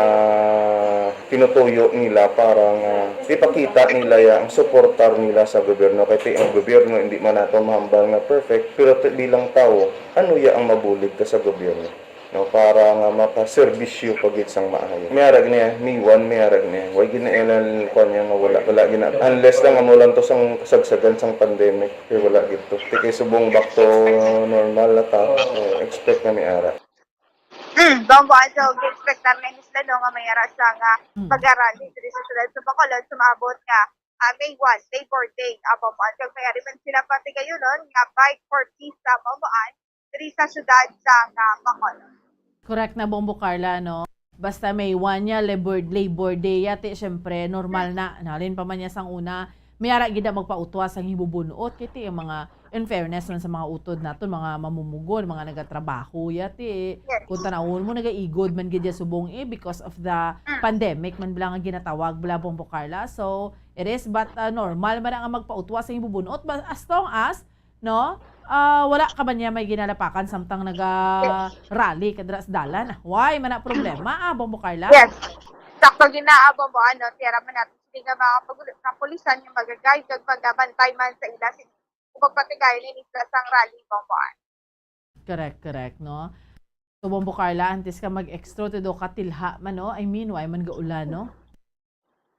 tinutuyo nila para nga ipakita nila ya ang suportar nila sa gobyerno. Kay ti ang gobyerno hindi man nato mahambal nga perfect, pero ti bilang tawo, ano ya ang mabulig ka sa gobyerno? No, para nga makaserbisyo pa gid sang maayo. May arag niya, may one, may arag niya. Way gid na ilan kuan niya nga wala, wala gid na. Unless lang amo lang to sang kasagsagan sang pandemic, kay wala gid to. Ti kay subong back to normal na ta, eh, expect na may ara. Mm, Bombo, so, gi-expectar na ni sila, no, nga may ara sa nga Mm. pag-arali diri sa siyudad sa Bacolod, sa maabot nga, ah, May one, Labor Day, ah, Bombo. Kag may ari man sila patigayunon nga Bike for Peace sa Bombo, diri sa siyudad sa nga Bacolod. Correct na, Bombo Carla, no? Basta may one niya, Labor, Labor Day, yati, syempre, normal na. Nalin pa man niya sang una, may ara gid na magpautwa sang hibubunot. Kay ti, ang mga, in fairness man sa mga utod naton, mga mamumugon, mga nagatrabaho, yati. Yes. Kung tanawon mo, nagaigod man gid ya subong, eh, because of the Mm. pandemic man bala nga ginatawag bala, Bombo Carla. So, it is but, uh, normal man nga magpautwa sang hibubunot, but as long as, no, ah, wala ka man niya may ginalapakan samtang naga Yes. rally ka dira sa dalan. Why man na problema, ah, Bombo Carla? Yes. Sakto gid na, ah, Bombo, ano, tiyara man natin nga mga pagul-, kapulisan nga magaguide kag magabantay man sa ila sini ug magpatigayon ini sila sang rally, Bombo Ann. Correct, correct, no? So, Bombo Carla, antes ka mag-extra, todo ka tilha man, no? I mean, why man gaulan, no?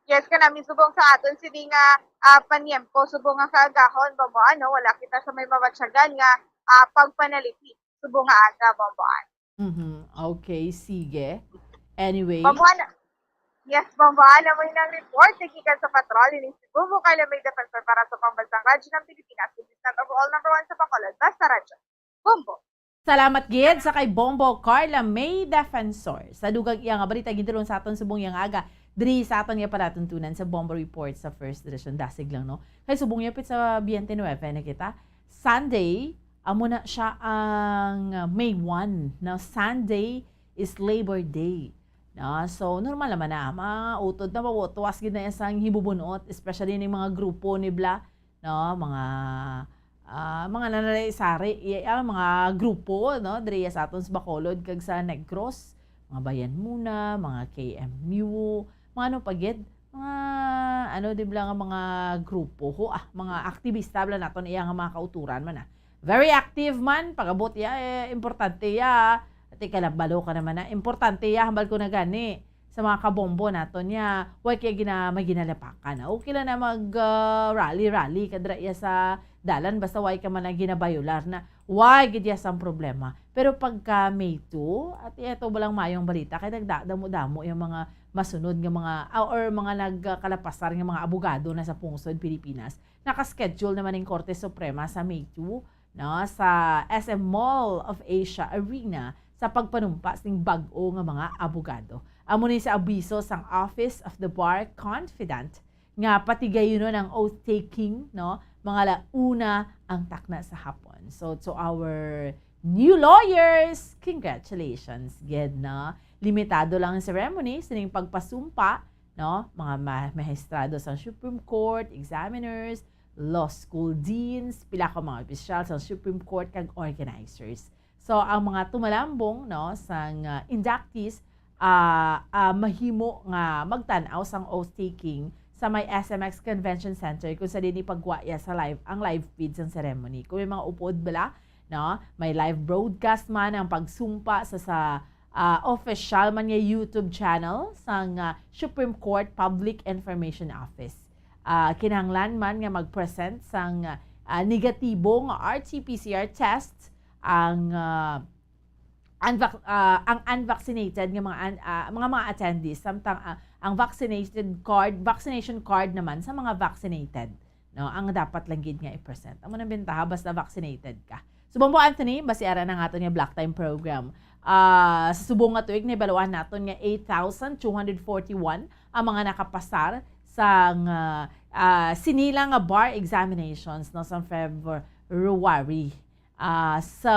Yes, kanami subong sa aton sini nga ah, paniempo, subong nga kaagahon, Bombo Ann, no, wala kita sa may mabatyagan nga ah, pagpanalipi subong nga aga, Bombo Ann. Mhm. Okay, sige. Anyway, Bombo Ann, yes, Bombo Ann, amo nang report nga gikan sa patrol ini si Bombo Carla May Defensor para sa Pambansang Radyo ng Pilipinas, the station overall number one sa Bacolod, basta radyo. Bombo. Salamat gid sa kay Bombo Carla May Defensor sa dugang iya nga balita gintulon sa aton subong iya nga aga diri sa aton nga palatuntunan sa Bombo Report sa First Edition. Dasig lang, no? Kay subong yapit sa twenty-nine na kita. Sunday, amo na siya ang uh, May one. Now, Sunday is Labor Day. No? So, normal naman na. Mautod na, mawutwas gid na isang hibubunot, especially ning mga grupo ni Bla, no? Mga ah, mga nanalaysari, iya, ah, mga grupo, no, diri sa aton sa Bacolod kag sa Negros, mga Bayan Muna, mga K M U, mga ano pa gid, mga ano di bala nga mga grupo ho, ah, mga aktibista bala naton iya nga mga kauturan man, ah. Very active man, pag-abot iya, eh, importante iya. Ati kalabalo ka naman na, importante iya, hambal ko na gani sa mga kabombo naton niya, way kaya gina, may ginalapakan. Okay lang na mag ah, rally-rally ka dira iya sa dalan, basta way ka man ang ginabayular na, way gid iya sang problema. Pero pagka May two, at ito ba lang mayong balita, kay nagdadamo-damo yung mga masunod nga mga, ah, or mga nagkalapasar nga mga abogado na sa pungsod Pilipinas. Naka-schedule naman ang Korte Suprema sa May two, no, sa S M Mall of Asia Arena sa pagpanumpa sing bag-o nga mga abogado. Amo ni sa abiso sang Office of the Bar Confidant nga patigayunon ang oath-taking, no, mga launa ang takna sa hapon. So, to our new lawyers, congratulations, gid, no? Limitado lang ang ceremony sining pagpasumpa, no? Mga ma- magistrado sa Supreme Court, examiners, law school deans, pila ka mga opisyal sa Supreme Court kag organizers. So, ang mga tumalambong, no, sang ah, inductees, ah, ah, mahimo nga magtan-aw sang oath-taking sa may S M X Convention Center kung sa dinhi pagwa iya sa live, ang live feed sang ceremony. Kung may mga upod bala, no, may live broadcast man ang pagsumpa sa sa ah, official man nga YouTube channel sang ah, Supreme Court Public Information Office. Ah, kinahanglan man nga mag-present sang ah, negatibo nga R T P C R test ang ah, unvac- ah, ang unvaccinated nga mga an- ah, mga mga attendees, samtang ah, ang vaccinated card, vaccination card naman sa mga vaccinated, no, ang dapat lang gid nga i-present. Amo nang bentaha basta vaccinated ka. So, Bombo Anthony, basi ara na nga aton nga block time program. Ah, sa subong nga tuig, nahibaluan naton nga eight thousand two hundred forty-one ang mga nakapasar sa nga ah, sini lang nga bar examinations, no, sa February. Ah, so,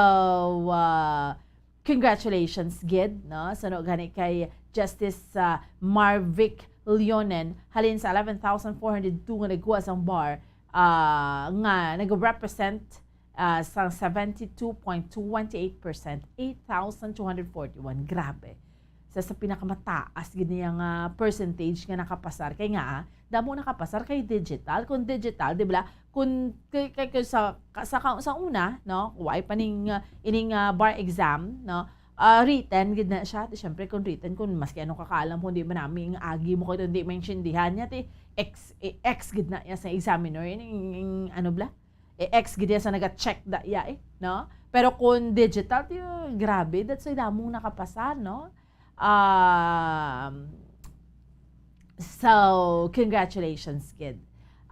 ah, congratulations gid, no? Suno gani kay Justice ah, Marvic Leonen halin sa eleven thousand four hundred two nga nagkuha sang bar ah, nga nag-represent ah, sa seventy-two point twenty-eight percent, eight thousand two hundred forty-one. Grabe. Sa, sa pinakamataas gid niya nga percentage nga nakapasar. Kay nga, ah, damo nakapasar kay digital. Kung digital, di ba? Kung kay, kay, kay sa, ka- sa, ka- sa una, no, why pa ning ah, ining ah, bar exam, no? Ah, written gid na siya. Di, syempre, kung written, kung maski anong kakaalam, kung di man namin agi mo, kung di maintindihan niya, ti X, eh, X gid na niya sa examiner. Ining, ining, ano bla? Eh, X gid niya sa naga-check da iya eh, no? Pero kung digital, ti, grabe, that's why damong nakapasa, no? Um, so, congratulations, kid.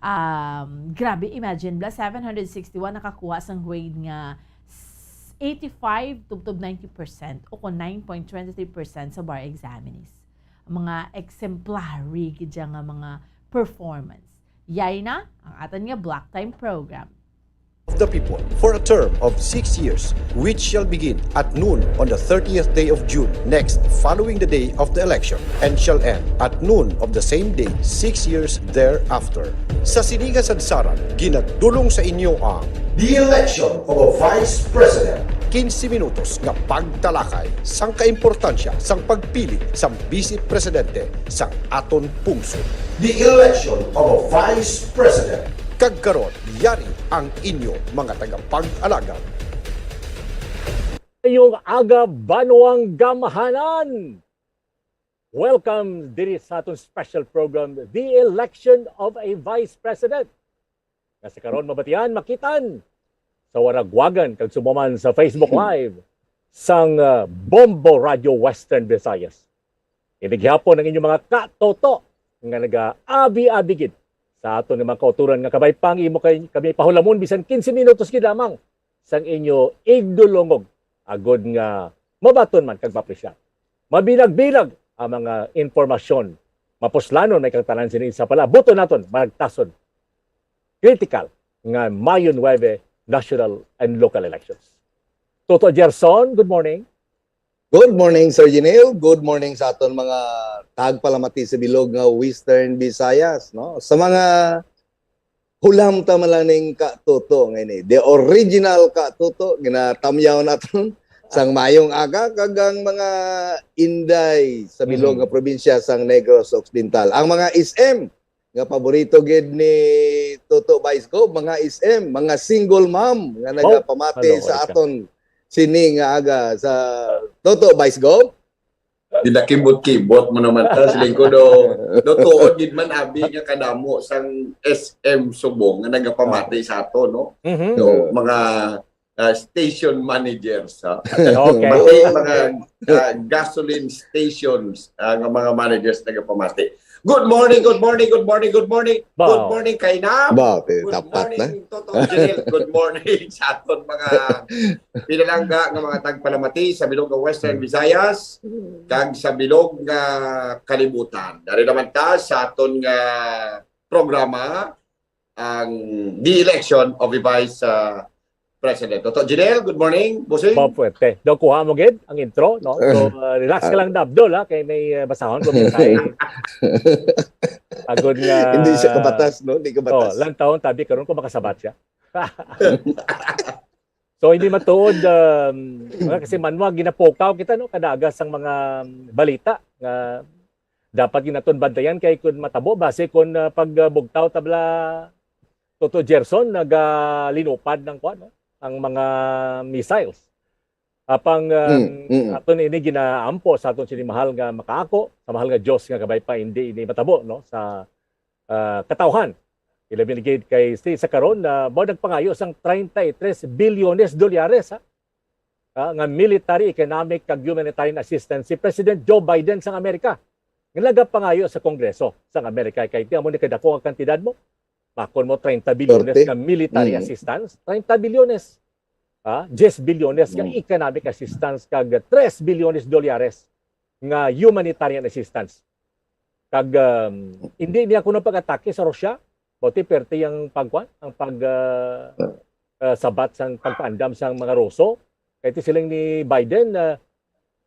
Um, grabe, imagine, bla, seven hundred sixty-one nakakuha sang grade nga s- eighty-five tubtob ninety percent o kung nine point twenty-three percent sa bar examinees. Mga exemplary gid siya nga mga performance. Yay na ang atan nga block time program. Of the people for a term of six years, which shall begin at noon on the thirtieth day of June next following the day of the election, and shall end at noon of the same day six years thereafter. Sa sini nga sadsaran, ginadulong sa inyo ang The Election of a Vice President. Quince minutos nga pagtalakay sang kaimportansya sang pagpili sang Vice Presidente sang aton pungsod. The election of a Vice President. Kag karon, yari ang inyo mga tagapag-alagad. Mayong aga, banwang gamhanan! Welcome diri sa aton special program, The Election of a Vice President, nga sa karon mabatian, makitan sa waragwagan kag sumaman sa Facebook Live sang, ah, Bombo Radio Western Visayas. Ini gihapon ang inyong mga katoto nga nagaabi-abi gid sa aton nga mga kauturan nga kabay pang imo kay kami pahulamon bisan quince minutos gid lamang sang inyo igdulungog, agod nga mabaton man kag maapresyar. Mabilag-bilag ang mga impormasyon. Mapuslanon may kang tanan sini sa palabuton naton, maragtason. Critical nga Mayo nuebe national and local elections. Toto Gerson, good morning. Good morning, Sir Jinil. Good morning sa aton mga tagpalamati sa bilog nga Western Visayas, no? Sa mga hulam ta man lang ning katuto nga ini. The original katuto, ginatamyaw naton sang mayong aga, kag ang mga inday sa bilog Mhm. nga probinsya sang Negros Occidental. Ang mga S M nga paborito gid ni Toto Vice Gov, mga S M, mga single mom nga Oh, nagapamati hello, sa welcome. aton sini nga aga sa Toto Vice Gov. Ginakibot-kibot mo naman ta, siling ko do, do tuod gid man abi nga kadamo sang S M Subong nga nagapamati sa ato, no? Mhm. So, mga, ah, station managers, ha? Okay. Pati mga, ah, gasoline stations, ah, nga mga managers nagapamati. Good morning, good morning, good morning, good morning. Wow. Good morning, Kainab. Ba, ti-, Good tapat na. morning, Toto Janelle. Good morning sa aton mga pinalangga nga mga tagpalamati sa bilog nga Western Visayas kag sa bilog nga kalibutan. Dari naman ta sa aton nga programa, ang The Election of a Vice, uh, President. Toto Janelle, good morning, bossing. Bob Fuerte. Daw kuha mo gid ang intro, no? So, uh, relax ka lang, Abdul, ha? Kay may, uh, basahon ko may Agod nga Hindi siya kabatas, no? Hindi kabatas. Oh, lang taon tabi karon ko makasabat siya. So, hindi matuod, um, mga kasi manwa, ginapukaw kita, no? Kadaga sang mga balita nga dapat ginaton bantayan kay kun matabo, base kun, uh, pagbugtaw tabla Toto Gerson, nagalinupad ng kwan, no? Ang mga missiles. Apang, um, Mm, mm. aton ini ginaampo sa aton sini mahal nga makaako, sa mahal nga Dios nga kabay pa hindi ini matabo, no, sa, ah, katawhan. Ilabi na gid kay si sa karon na mao nagpangayo sang treinta y tres bilyones dolyares, ha, ah, nga military, economic, kag humanitarian assistance si President Joe Biden sang Amerika, nga nagapangayo sa Kongreso sang Amerika kay ti amo ni kadako nga kantidad mo. Makon mo treinta bilyones Forty? nga military Mm. assistance, treinta bilyones. Ah, diyes bilyones nga Mm. economic assistance, kag tres bilyones dolyares nga humanitarian assistance. Kag, um, hindi niya kuno pag-atake sa Russia, buti perte ang pagkuan, ang pag, ah, ah, sabat sang pagpaandam sang mga Ruso. Kay ti siling ni Biden, ah,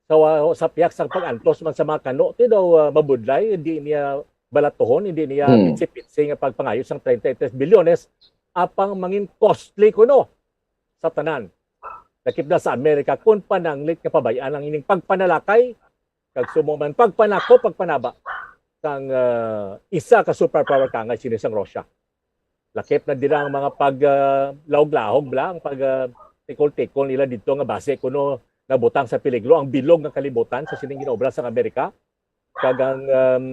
sa wa-, sa pihak sang pag-antos man sa mga kano, ti daw, ah, mabudlay, hindi niya balatuhon, hindi niya Hmm. pitsi-pitsi nga pagpangayo sang treinta y tres bilyones, apang mangin costly kuno sa tanan. Lakip na sa Amerika, kung pananglit nga pabay-an ang ining pagpanalakay, kag sumo man pagpanako, pagpanaba sang, ah, isa ka superpower kangay sini sang Russia. Lakip na dira ang mga pag, ah, lahog-lahog bala, ang pag, ah, tikol-tikol nila didto nga base kuno nabutang sa peligro ang bilog nga kalibutan sa sining ginaobra sang Amerika. Kag ang, um,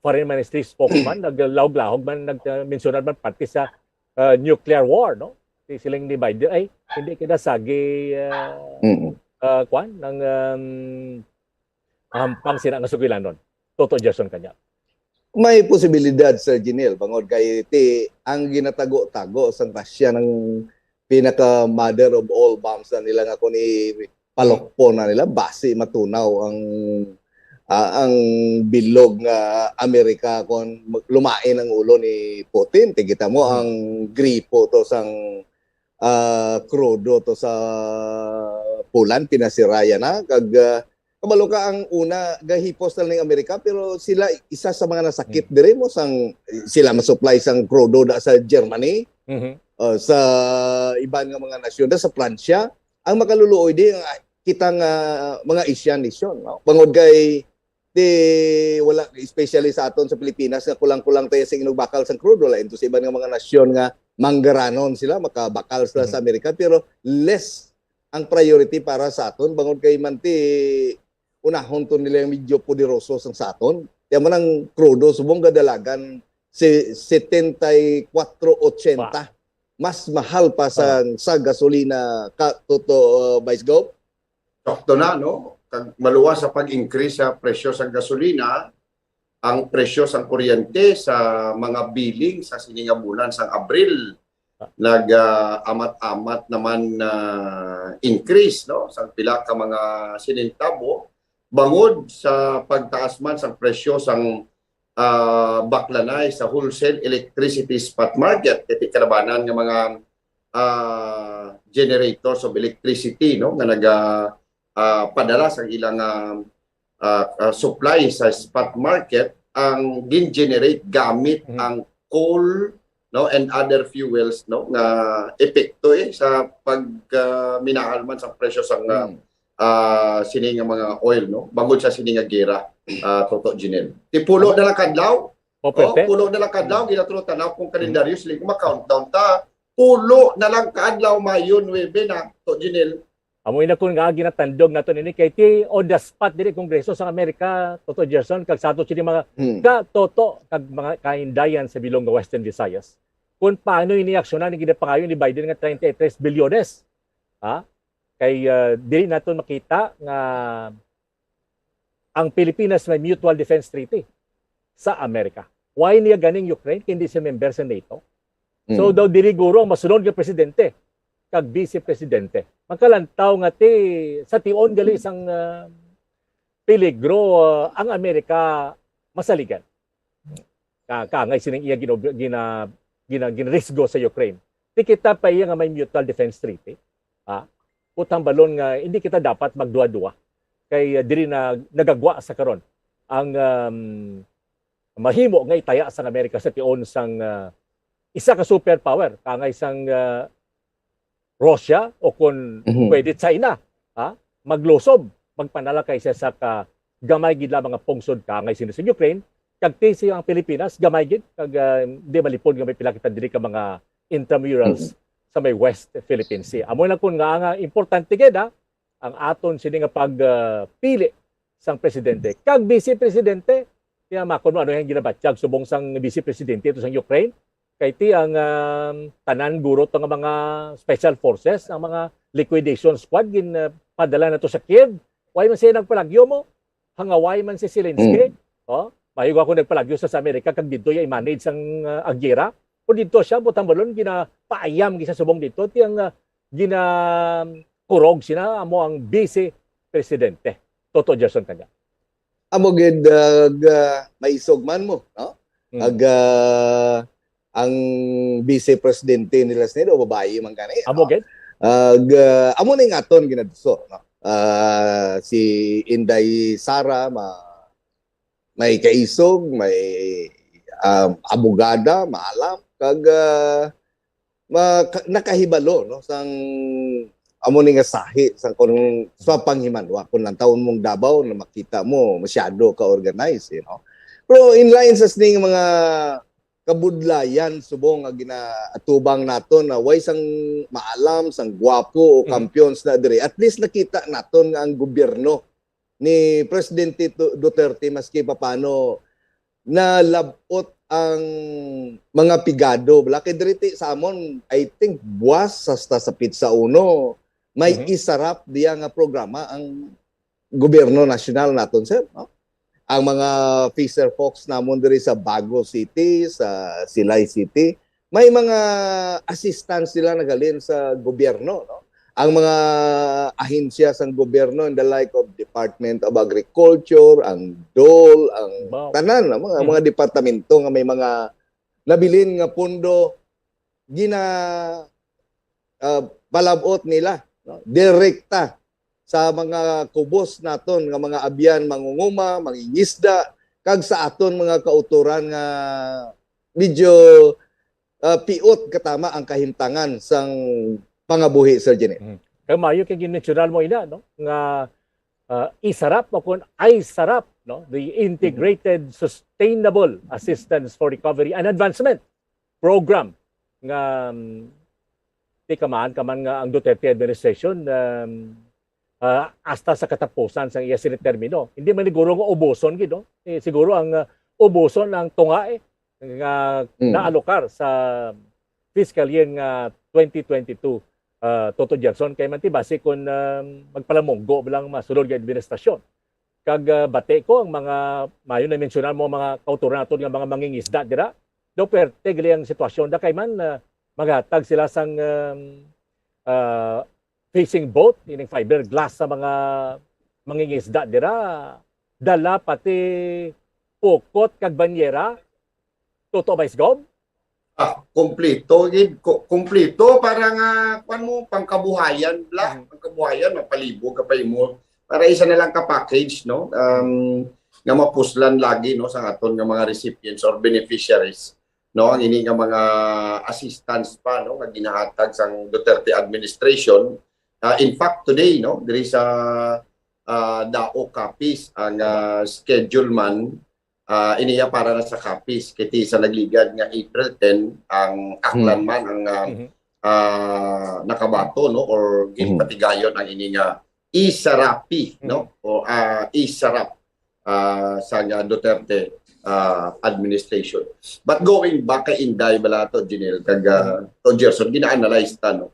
foreign ministry spokesman, naglahog-lahog man, nag, uh, mensyona man parte sa, uh, nuclear war, no? Ti siling ni Biden, ay, hindi kita sagi, uh, Mm. uh, kwan, ng, um, hampang sina nga sugilanon. Toto Gerson kanya. May posibilidad, Sir Jinil, bangod kay ti ang ginatago-tago sang Russia ng pinaka mother of all bombs na nila nga kung ipalukpon na nila, basi matunaw ang, ah, ang bilog nga Amerika kung mag-, lumain ang ulo ni Putin. Kay kita mo, Hmm. ang gripo to sang, ah, krudo to sa Poland, pinasiraya na. Kag, ah, kabalo ka, ang una, gahipos na lang ning Amerika, pero sila isa sa mga nasakit Hmm. diri mo, sang, sila masupply sang krudo da sa Germany. Mhm. Uh, sa iban nga mga nasyon, sa Pransya, Ang makaluluoy di ang kita nga mga Asian nation, no? Bangod kay di wala, especially sa aton sa Pilipinas, nga kulang-kulang tayo sa inugbakal sang crude, wala ito sa iban nga mga nasyon nga manggaranon sila, makabakal sila sa Amerika, pero less ang priority para sa aton, bangod kay manti unahon to nila yung medyo poderoso sang sa aton. Kaya mo nang crudo, subong gadalagan si setenta y cuatro ochenta. Mas mahal pa sa, sa gasolina ka, Toto, uh, Vice Gov? Sakto na, no? Kag maluwas sa pag-increase sa presyo sa gasolina, ang presyo sang kuryente sa mga billing sa sini nga bulan sang Abril nag, ah, amat-amat naman na increase, no, sang pila ka mga sinintabo bangod sa pagtaas man sang presyo sang, ah, baklanay sa wholesale electricity spot market. Kay ti kalabanan nga mga, ah, generators of electricity, no, nga naga, ah, padala sang ilang, ah, ah, ah, supply sa spot market ang gin-generate gamit Mhm. ang coal, no, and other fuels, no, nga epekto, eh, sa pag, ah, minahal man sa presyo sa nga, Mm. ah, sini nga mga oil, no, bangod sa sini nga gera, ah, Toto Jinel. Ti pulo na lang kadlaw. O, Oh, pwerte. pulo na lang kadlaw, Mm. ginatulog tanaw kung kalendaryo, siling ko, ma-countdown ta. Pulo na lang kadlaw, Mayo nuebe na, Toto Jinel. Amo ina kun nga ginatandog nato nini kay ti on the spot diri Kongreso sang Amerika, Toto Gerson, kag sa ato sini mga Hmm. ka Toto kag mga kaindayan sa bilog nga Western Visayas. Kung paano ini aksyonan ni ginapangayo ni Biden nga treinta y tres bilyones. Ha? Kay, ah, dili naton makita nga ang Pilipinas may mutual defense treaty sa Amerika. Why niya ganing Ukraine kay hindi siya member sa NATO? So Mm. daw diri guro ang masunod nga presidente kag vice presidente. Makalantaw nga ti sa tion gali sang, ah, peligro, ah, ang Amerika masaligan. Ka, kaangay sining iya ginob-, gina-, gina-, ginrisgo sa Ukraine. Di kita pa iya nga may mutual defense treaty. Ha? Putang balon nga hindi kita dapat magduwa-duwa. Kay, ah, diri na nagagwa sa karon ang, um, mahimo nga itaya sang Amerika sa tion sang, ah, isa ka superpower, kaangay sang, ah, Russia, o kun Mhm. pwede, China, ha? Maglusob, magpanalakay siya sa ka-, gamay gid lamang nga pungsod kaangay sini sa Ukraine, kag ti siya ang Pilipinas, gamay gid, kag, ah, di malipod nga may pila kita diri ka mga intramurals Mhm. sa may West Philippine Sea. Amo lang kun nga, nga importante gid, ha, ang aton sini nga pag, ah, pili sang presidente kag vice presidente. Kaya makon mo ano yung ginabatyag subong sang vice presidente ito sang Ukraine. Kay ti ang, um, tanan guro to nga mga special forces, ang mga liquidation squad gin, uh, padala na to sa Kiev. Why man siya nagpalagyo mo? Hangaway man si Zelensky. Mm. Oh, mahigo ako nagpalagyo sa, sa Amerika kag didto ya i-manage ang, uh, agira. Kung didto siya, butang balon, ginapaayam gisa subong didto. Ti ang, uh, ginakurog sina amo ang vice presidente, Toto Gerson, kanya. Amo gid, uh, ga-, maisog man mo, no? Mm. Ag, uh, ang vice presidente nila sini, babayi man gani, Amo no? gid? Ag, uh, amo na yung aton ginadusor, no? Uh, si Inday Sara, ma-, may kaisog, may, um, abogada, maalam, kag, uh, ma-, ka-, nakahibalo, no, sang amo ni nga sahi sang kun sa panghimanwa, kun lantawon mong Davao na makita mo masyado ka organized, you know. Pero in line sa sining mga kabudlayan subong nga ginaatubang naton na way sang maalam, sang gwapo o Mm. kampiyon na diri, at least nakita naton nga ang gobyerno ni Presidente Du-, Duterte maski papano nalab-ot ang mga pigado, bala. Kay diri ti sa amon, I think, buwas hasta sa Pizza Uno, may Mhm. isarap diya nga programa ang gobyerno nasyonal naton, sir, no? Ang mga fisher folks namon diri sa Bago City, sa Silay City, may mga assistance sila nagalin sa gobyerno, no? Ang mga ahensya sang gobyerno in the like of Department of Agriculture, ang dole, ang Wow. tanan, ang mga, Mhm. mga departamento nga may mga nabilin nga pondo, gina-, ah, palab-ot nila, no? Direkta sa mga kubos naton nga mga abyan, mangunguma, mangingisda, kag sa aton mga kautoran nga medyo, ah, piot katama ang kahimtangan sang pangabuhi, Sir Jeanette. Mhm. Kay maayo kay ginmensionar mo ina, no, nga, ah, isarap o kon ay sarap, no, the Integrated Sustainable Assistance for Recovery and Advancement Program nga, um, di kamaan ka man nga ang Duterte administration, um, ah, hasta sa katapusan sang iya sini termino. Hindi man siguro nga ubuson gid, no? Eh, siguro ang, ah, ubuson ang tunga, eh, nga Mm. naalokar sa fiscal year nga twenty twenty-two, ah, Toto Gerson, kay man ti basi kun, ah, magpalamunggo lang masulod nga administrasyon. Kag, ah, bati ko ang mga, maayo na mensyona mo, mga kautoran naton nga mga mangingisda dira. Daw perte gali ang sitwasyon da kay man, ah, maghatag sila sang, um, ah, fishing boat, ining fiberglass sa mga mangingisda dira. Dala pati pukot kag banyera. Toto, Vice Gov? Ah, kompleto gid, ko-, kompleto para nga, kwan mo, pangkabuhayan bla, Mhm. pangkabuhayan, mapalibog ka pa imo. Para isa na lang ka package, no? Um, nga mapuslan lagi, no, sa aton nga mga recipients or beneficiaries, no? Ang ini nga mga assistance pa, no, nga ginahatag sang Duterte administration. Ah, in fact, today, no, diri sa, ah, Dao, Capiz, ang, ah, schedule man, ah, iniya para na sa Capiz. Kay ti sa nagligad nga April ten, ang Aklan Mm. man ang, ah, Mhm. ah, nakabato, no, or Mhm. ginpatigayon ang ini nga isarapi, no, Mhm. o, ah, isarap, ah, sa nga Duterte, ah, administration. But going back kay Inday bala to, Janelle, kag, ah, Mhm. to Gerson, gina-analyze ta, no?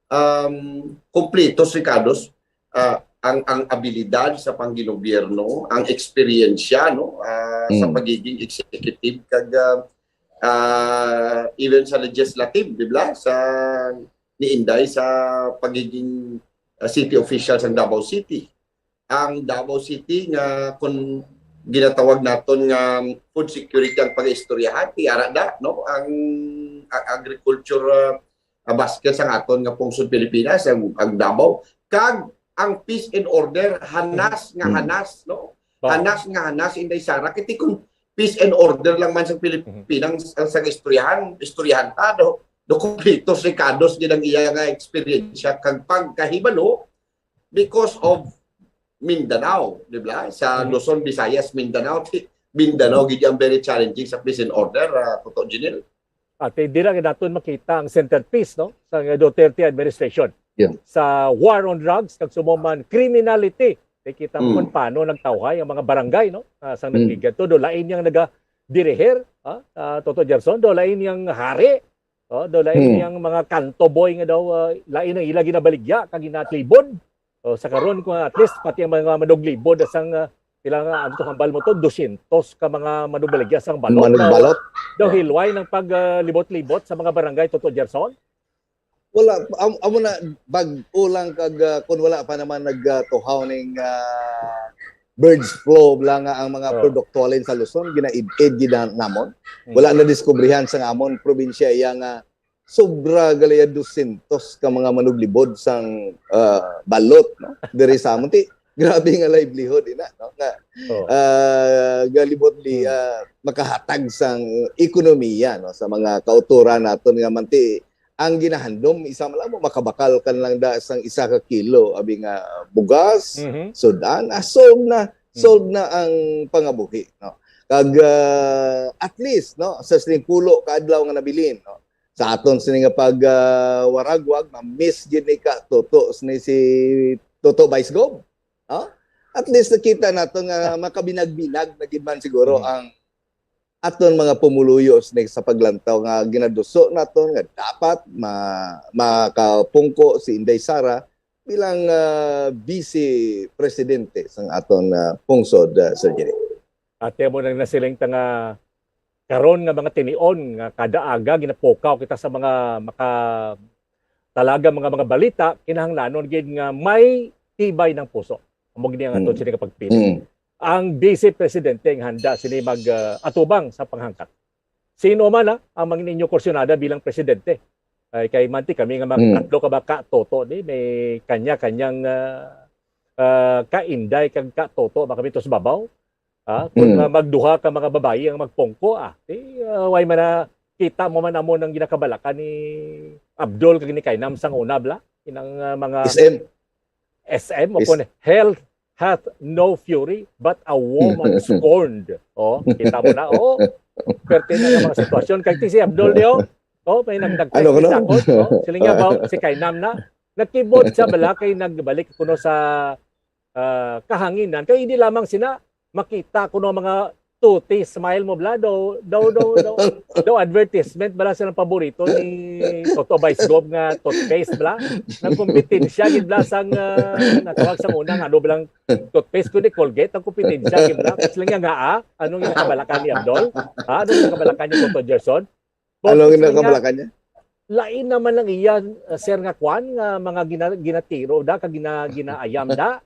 Um, kompleto si Kados, ah, ang, ang abilidad sa pangginobyerno, ang eksperyensya, no, ah, sa Mm. pagiging executive kag, ah, ah, even sa legislative, di ba? Sa ni Inday sa pagiging, ah, city official sa Davao City. Ang Davao City nga kun ginatawag naton nga food security ang pag-istoryahan, ti ara da, no? Ang, ang agriculture, ah, ah, basket sang aton nga pungsod Pilipinas, ang, ang Davao. Kag ang peace and order, hanas nga Mhm. hanas, no? Ba. Hanas nga hanas, Inday Sara. Kiti kung peace and order lang man sa Mhm. Pilipinas, ang sa istoryahan, istoryahan ta, do, do kompleto si Kados gid ang iya nga eksperyensya kag pagkahibalo because of Mindanao, di ba? Sa Mhm. Luzon, Visayas, Mindanao, ti-, Mindanao gid ang very challenging sa peace and order, ah, Toto Janelle. At, eh, dira nga naton makita ang centerpiece, no, sa Duterte administration. Yeah. Sa war on drugs, kag subong man criminality. Kay kita mo Mm. kung paano nagtawhay ang mga barangay, no? Ah, sa Mm. nagligad to, do lain yang nagadiriher, ah, ah, Toto Gerson, do lain yang hari, oh, do lain Mm. yang mga kanto boy nga daw, ah, lain ang ila ginabaligya, kag ginatlibod. Oh, sa karon, kung at least, pati ang mga manuglibod, asang, ah, pila nga, ano to, hambal mo to, dosyentos ka mga manubaligya sang balot. Manugbalot. Daw, daw hilway ng pag, ah, libot-libot sa mga barangay, Toto Gerson? Wala, am-, amo na, bag-o lang kag, ah, kung wala pa naman nagtuhaw ning, ah, birds flu lang nga ang mga Oh. produkto halin sa Luzon, ginaid-id gid na-, namon. Hmm. Wala na diskubrihan sa amon probinsya iya nga sobra gali ya dosyentos ka mga manuglibod sang, ah, balot, no? Diri sa amon, ti, grabe nga livelihood ina, no? Nga, Oh. ah, galibot li-, Hmm. ah, makahatag sang ekonomiya, no, sa mga kautoran naton nga manti ang ginahandom, isa man lang mo, makabakal ka lang da sang isa ka kilo, abi nga bugas, Mhm. sud-an, ah, solve na, Hmm. solve na ang pangabuhi, no? Kag, ah, at least, no, sa sining pulo ka adlaw nga nabilin, no, sa aton sini nga pag, ah, waragwag, ma-miss gid ni ka Toto, ni si Toto Vice Gov, no? At least nakita nato nga makabinag-binag na gid man siguro Mhm. ang aton mga pumuluyo sini sa paglantaw nga ginaduso naton nga dapat ma-, makapungko si Inday Sara bilang, ah, vice presidente sang aton, ah, pungsod, ah, Sir Jerry. Ate mo nang nasiling ta nga karon nga mga tinion nga kada aga ginapukaw kita sa mga maka-, talaga mga, mga balita, kinahanglanon gid nga may tibay ng puso. Amo gid ang aton Mm. sini nga pagpili. Mm. Ang Vice Presidente ang handa sini mag, ah, atubang sa panghangkat. Sino man, ah, ang mga ninyo kursyonada bilang presidente? Ay, kay manti kami nga mga Mm. tatlo ka ba ka Toto, di? May kanya-kanyang, ah, ah, ka Inday kag ka Toto ba kami to sa babaw? Ah, kung, Mm. ah, magduha ka mga babayi ang magpungko, ah, di, ah, way man na kita mo man amo nang ginakabalakan ni Abdul kag ni Kainam sang una, bla? Inang, ah, mga S M. S M, Is- upon hell hath no fury but a woman scorned. Oh, kita mo na, oh. Perti na nga mga sitwasyon. Kay ti si Abdul, di, oh. Oh, may nag-, nag-, Ano kuno? Sakot, oh. Sila nga ba, si Kainam na. Nagkibot siya bala kay nagbalik kuno sa, ah, kahanginan. Kay hindi lamang sina makita kuno mga tuti, smile mo bala, daw, daw, daw, daw, daw advertisement bala sa paborito ni Toto Vice Gov nga toothpaste bala. Nagkompetensya gid bala sang, ah, natawag sa una nga ano balang toothpaste kundi Colgate ang kompetensya gid bala. Sila nga nga, ah, ano nga nakabalakan ni Abdul? Ha? Ano nga nakabalakan ni Toto Gerson? Ano nga Sila nga, nakabalakan niya? Lain naman ang iya, uh, sir, nga kwan, nga mga gina-, ginatiro da, kag gina-, ginaayam da.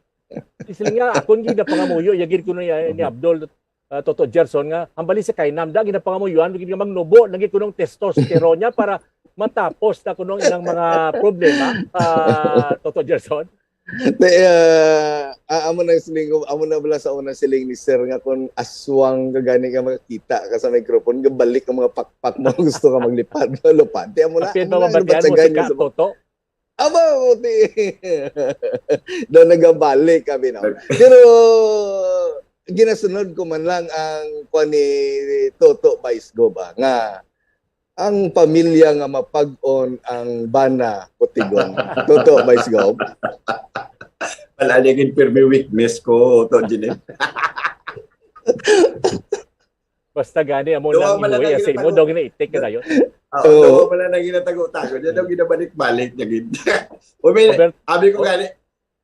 Sila nga, akon ginapangamuyo, yagid ko ni, ni Abdul, uh, Toto Gerson nga, ang bali sa Kainam da, ginapangamuyoan, gid nga magnubo, lagi kunong testosterone niya para matapos na kunong ilang mga problema, uh, Toto Gerson. Te, ah, ah, amo na siling ko, amo na bala sa una siling ni Sir nga kung aswang ka gani nga makakita ka sa microphone, gabalik ang mga pakpak mo, gusto ka maglipad, lupad. Te, amo na, Apil amo ba na, mabatian lubat sa mo si ganyo Ka sa Toto? Aba, buti. Daw nagabalik kami na. Pero, ginasunod ko man lang ang kwan ni Toto Vice Gov, ah, nga ang pamilya nga mapag-on ang bana putigon. Toto, Vice Gov. Wala niya gid pirmi weakness ko, to, Janine. Basta gani, amo Duwa lang man lang imuwi, ang asa imo, ginatago. Daw ginaitik ka dayon. Oo, Oo. Duwa man lang ang ginatago-tago. Diyan daw ginabalik-balik niya gid. O, may, Robert, abi ko oh. Gani,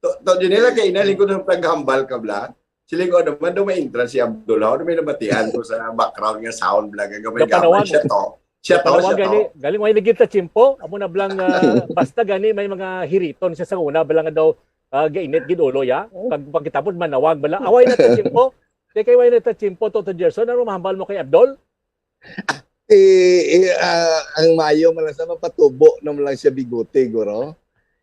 to, to, Janine, kay inaling ko nang paghambal ka, bla. Siling ko naman, daw may entrance si Abdullah. Ano may nabatian ko sa background nga sound bla, nga gamay-gamay. Napanawag. Siya to. Siya to, Napanawag siya gani, to. Galing may ligid sa tiyempo. Amo na blang, ah, basta gani may mga hiriton siya sa una, bala nga daw, ah, gainit gid ulo, ya. Pag, pagkatapos manawag, bala, away na sa tiyempo. Kay, kay way na ta tiyempo, Toto Gerson, ano mahambal mo kay Abdul? Eh, eh, ah, ang mayo man lang sa mapatubo naman lang siya bigote, guro.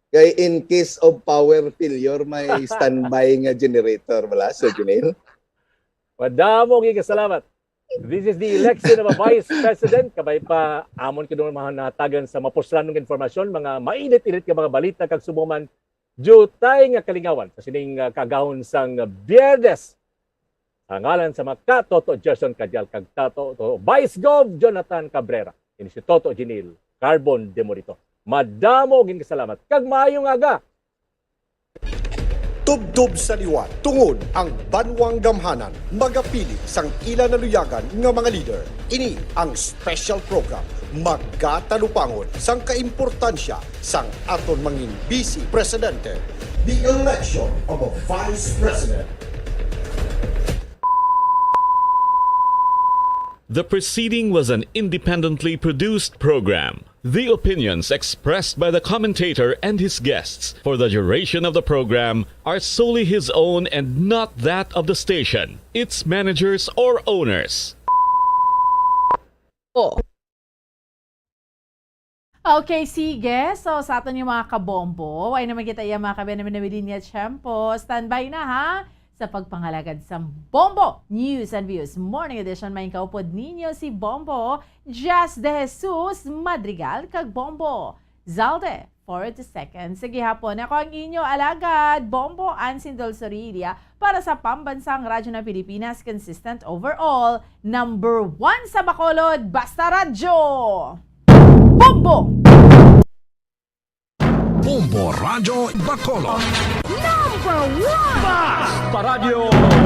Kay in case of power failure, may standby nga generator, wala, Sir Junil? Madamo, gid ka salamat. This is the election of a vice president. Kabay pa, amon kini mga nahatagan sa mapuslanong informasyon, mga mainit-init nga mga balita, kag subong man, diutay nga kalingawan sa sining, ah, kaagahon sang Biyernes. Sa ngalan sa mga ka-Toto Gerson Cadial kag Tato, to, Vice Gov Jonathan Cabrera, ini si Toto Jinil Carbon Demolito. Madamo gid nga salamat kag maayong aga. Tubtob sa liwat, tungod ang banwang gamhanan magapili sang ila naluyagan nga mga leader. Ini ang special program, magatalupangon sang kaimportansya sang aton mangin Vice Presidente. The election of a Vice President. The preceding was an independently produced program. The opinions expressed by the commentator and his guests for the duration of the program are solely his own and not that of the station, its managers, or owners. Oh. Okay, sige. So, sa aton yung mga kabombo, ay naman kita iya mga kabe namin na linya tiyempo. Standby na, ha? Sa pagpangalagad sa Bombo News and Views Morning Edition, may kaupod ninyo si Bombo Jazz De Jesus Madrigal kag Bombo Zalde for the second. Sa gihapon, ako ang inyo alagad, Bombo Ansin Dulzorilla, para sa Pambansang Radyo ng Pilipinas, consistent overall, number one sa Bacolod, Basta Radyo! Bombo! Bombo Radyo Bacolod. Number one! Basta Radyo!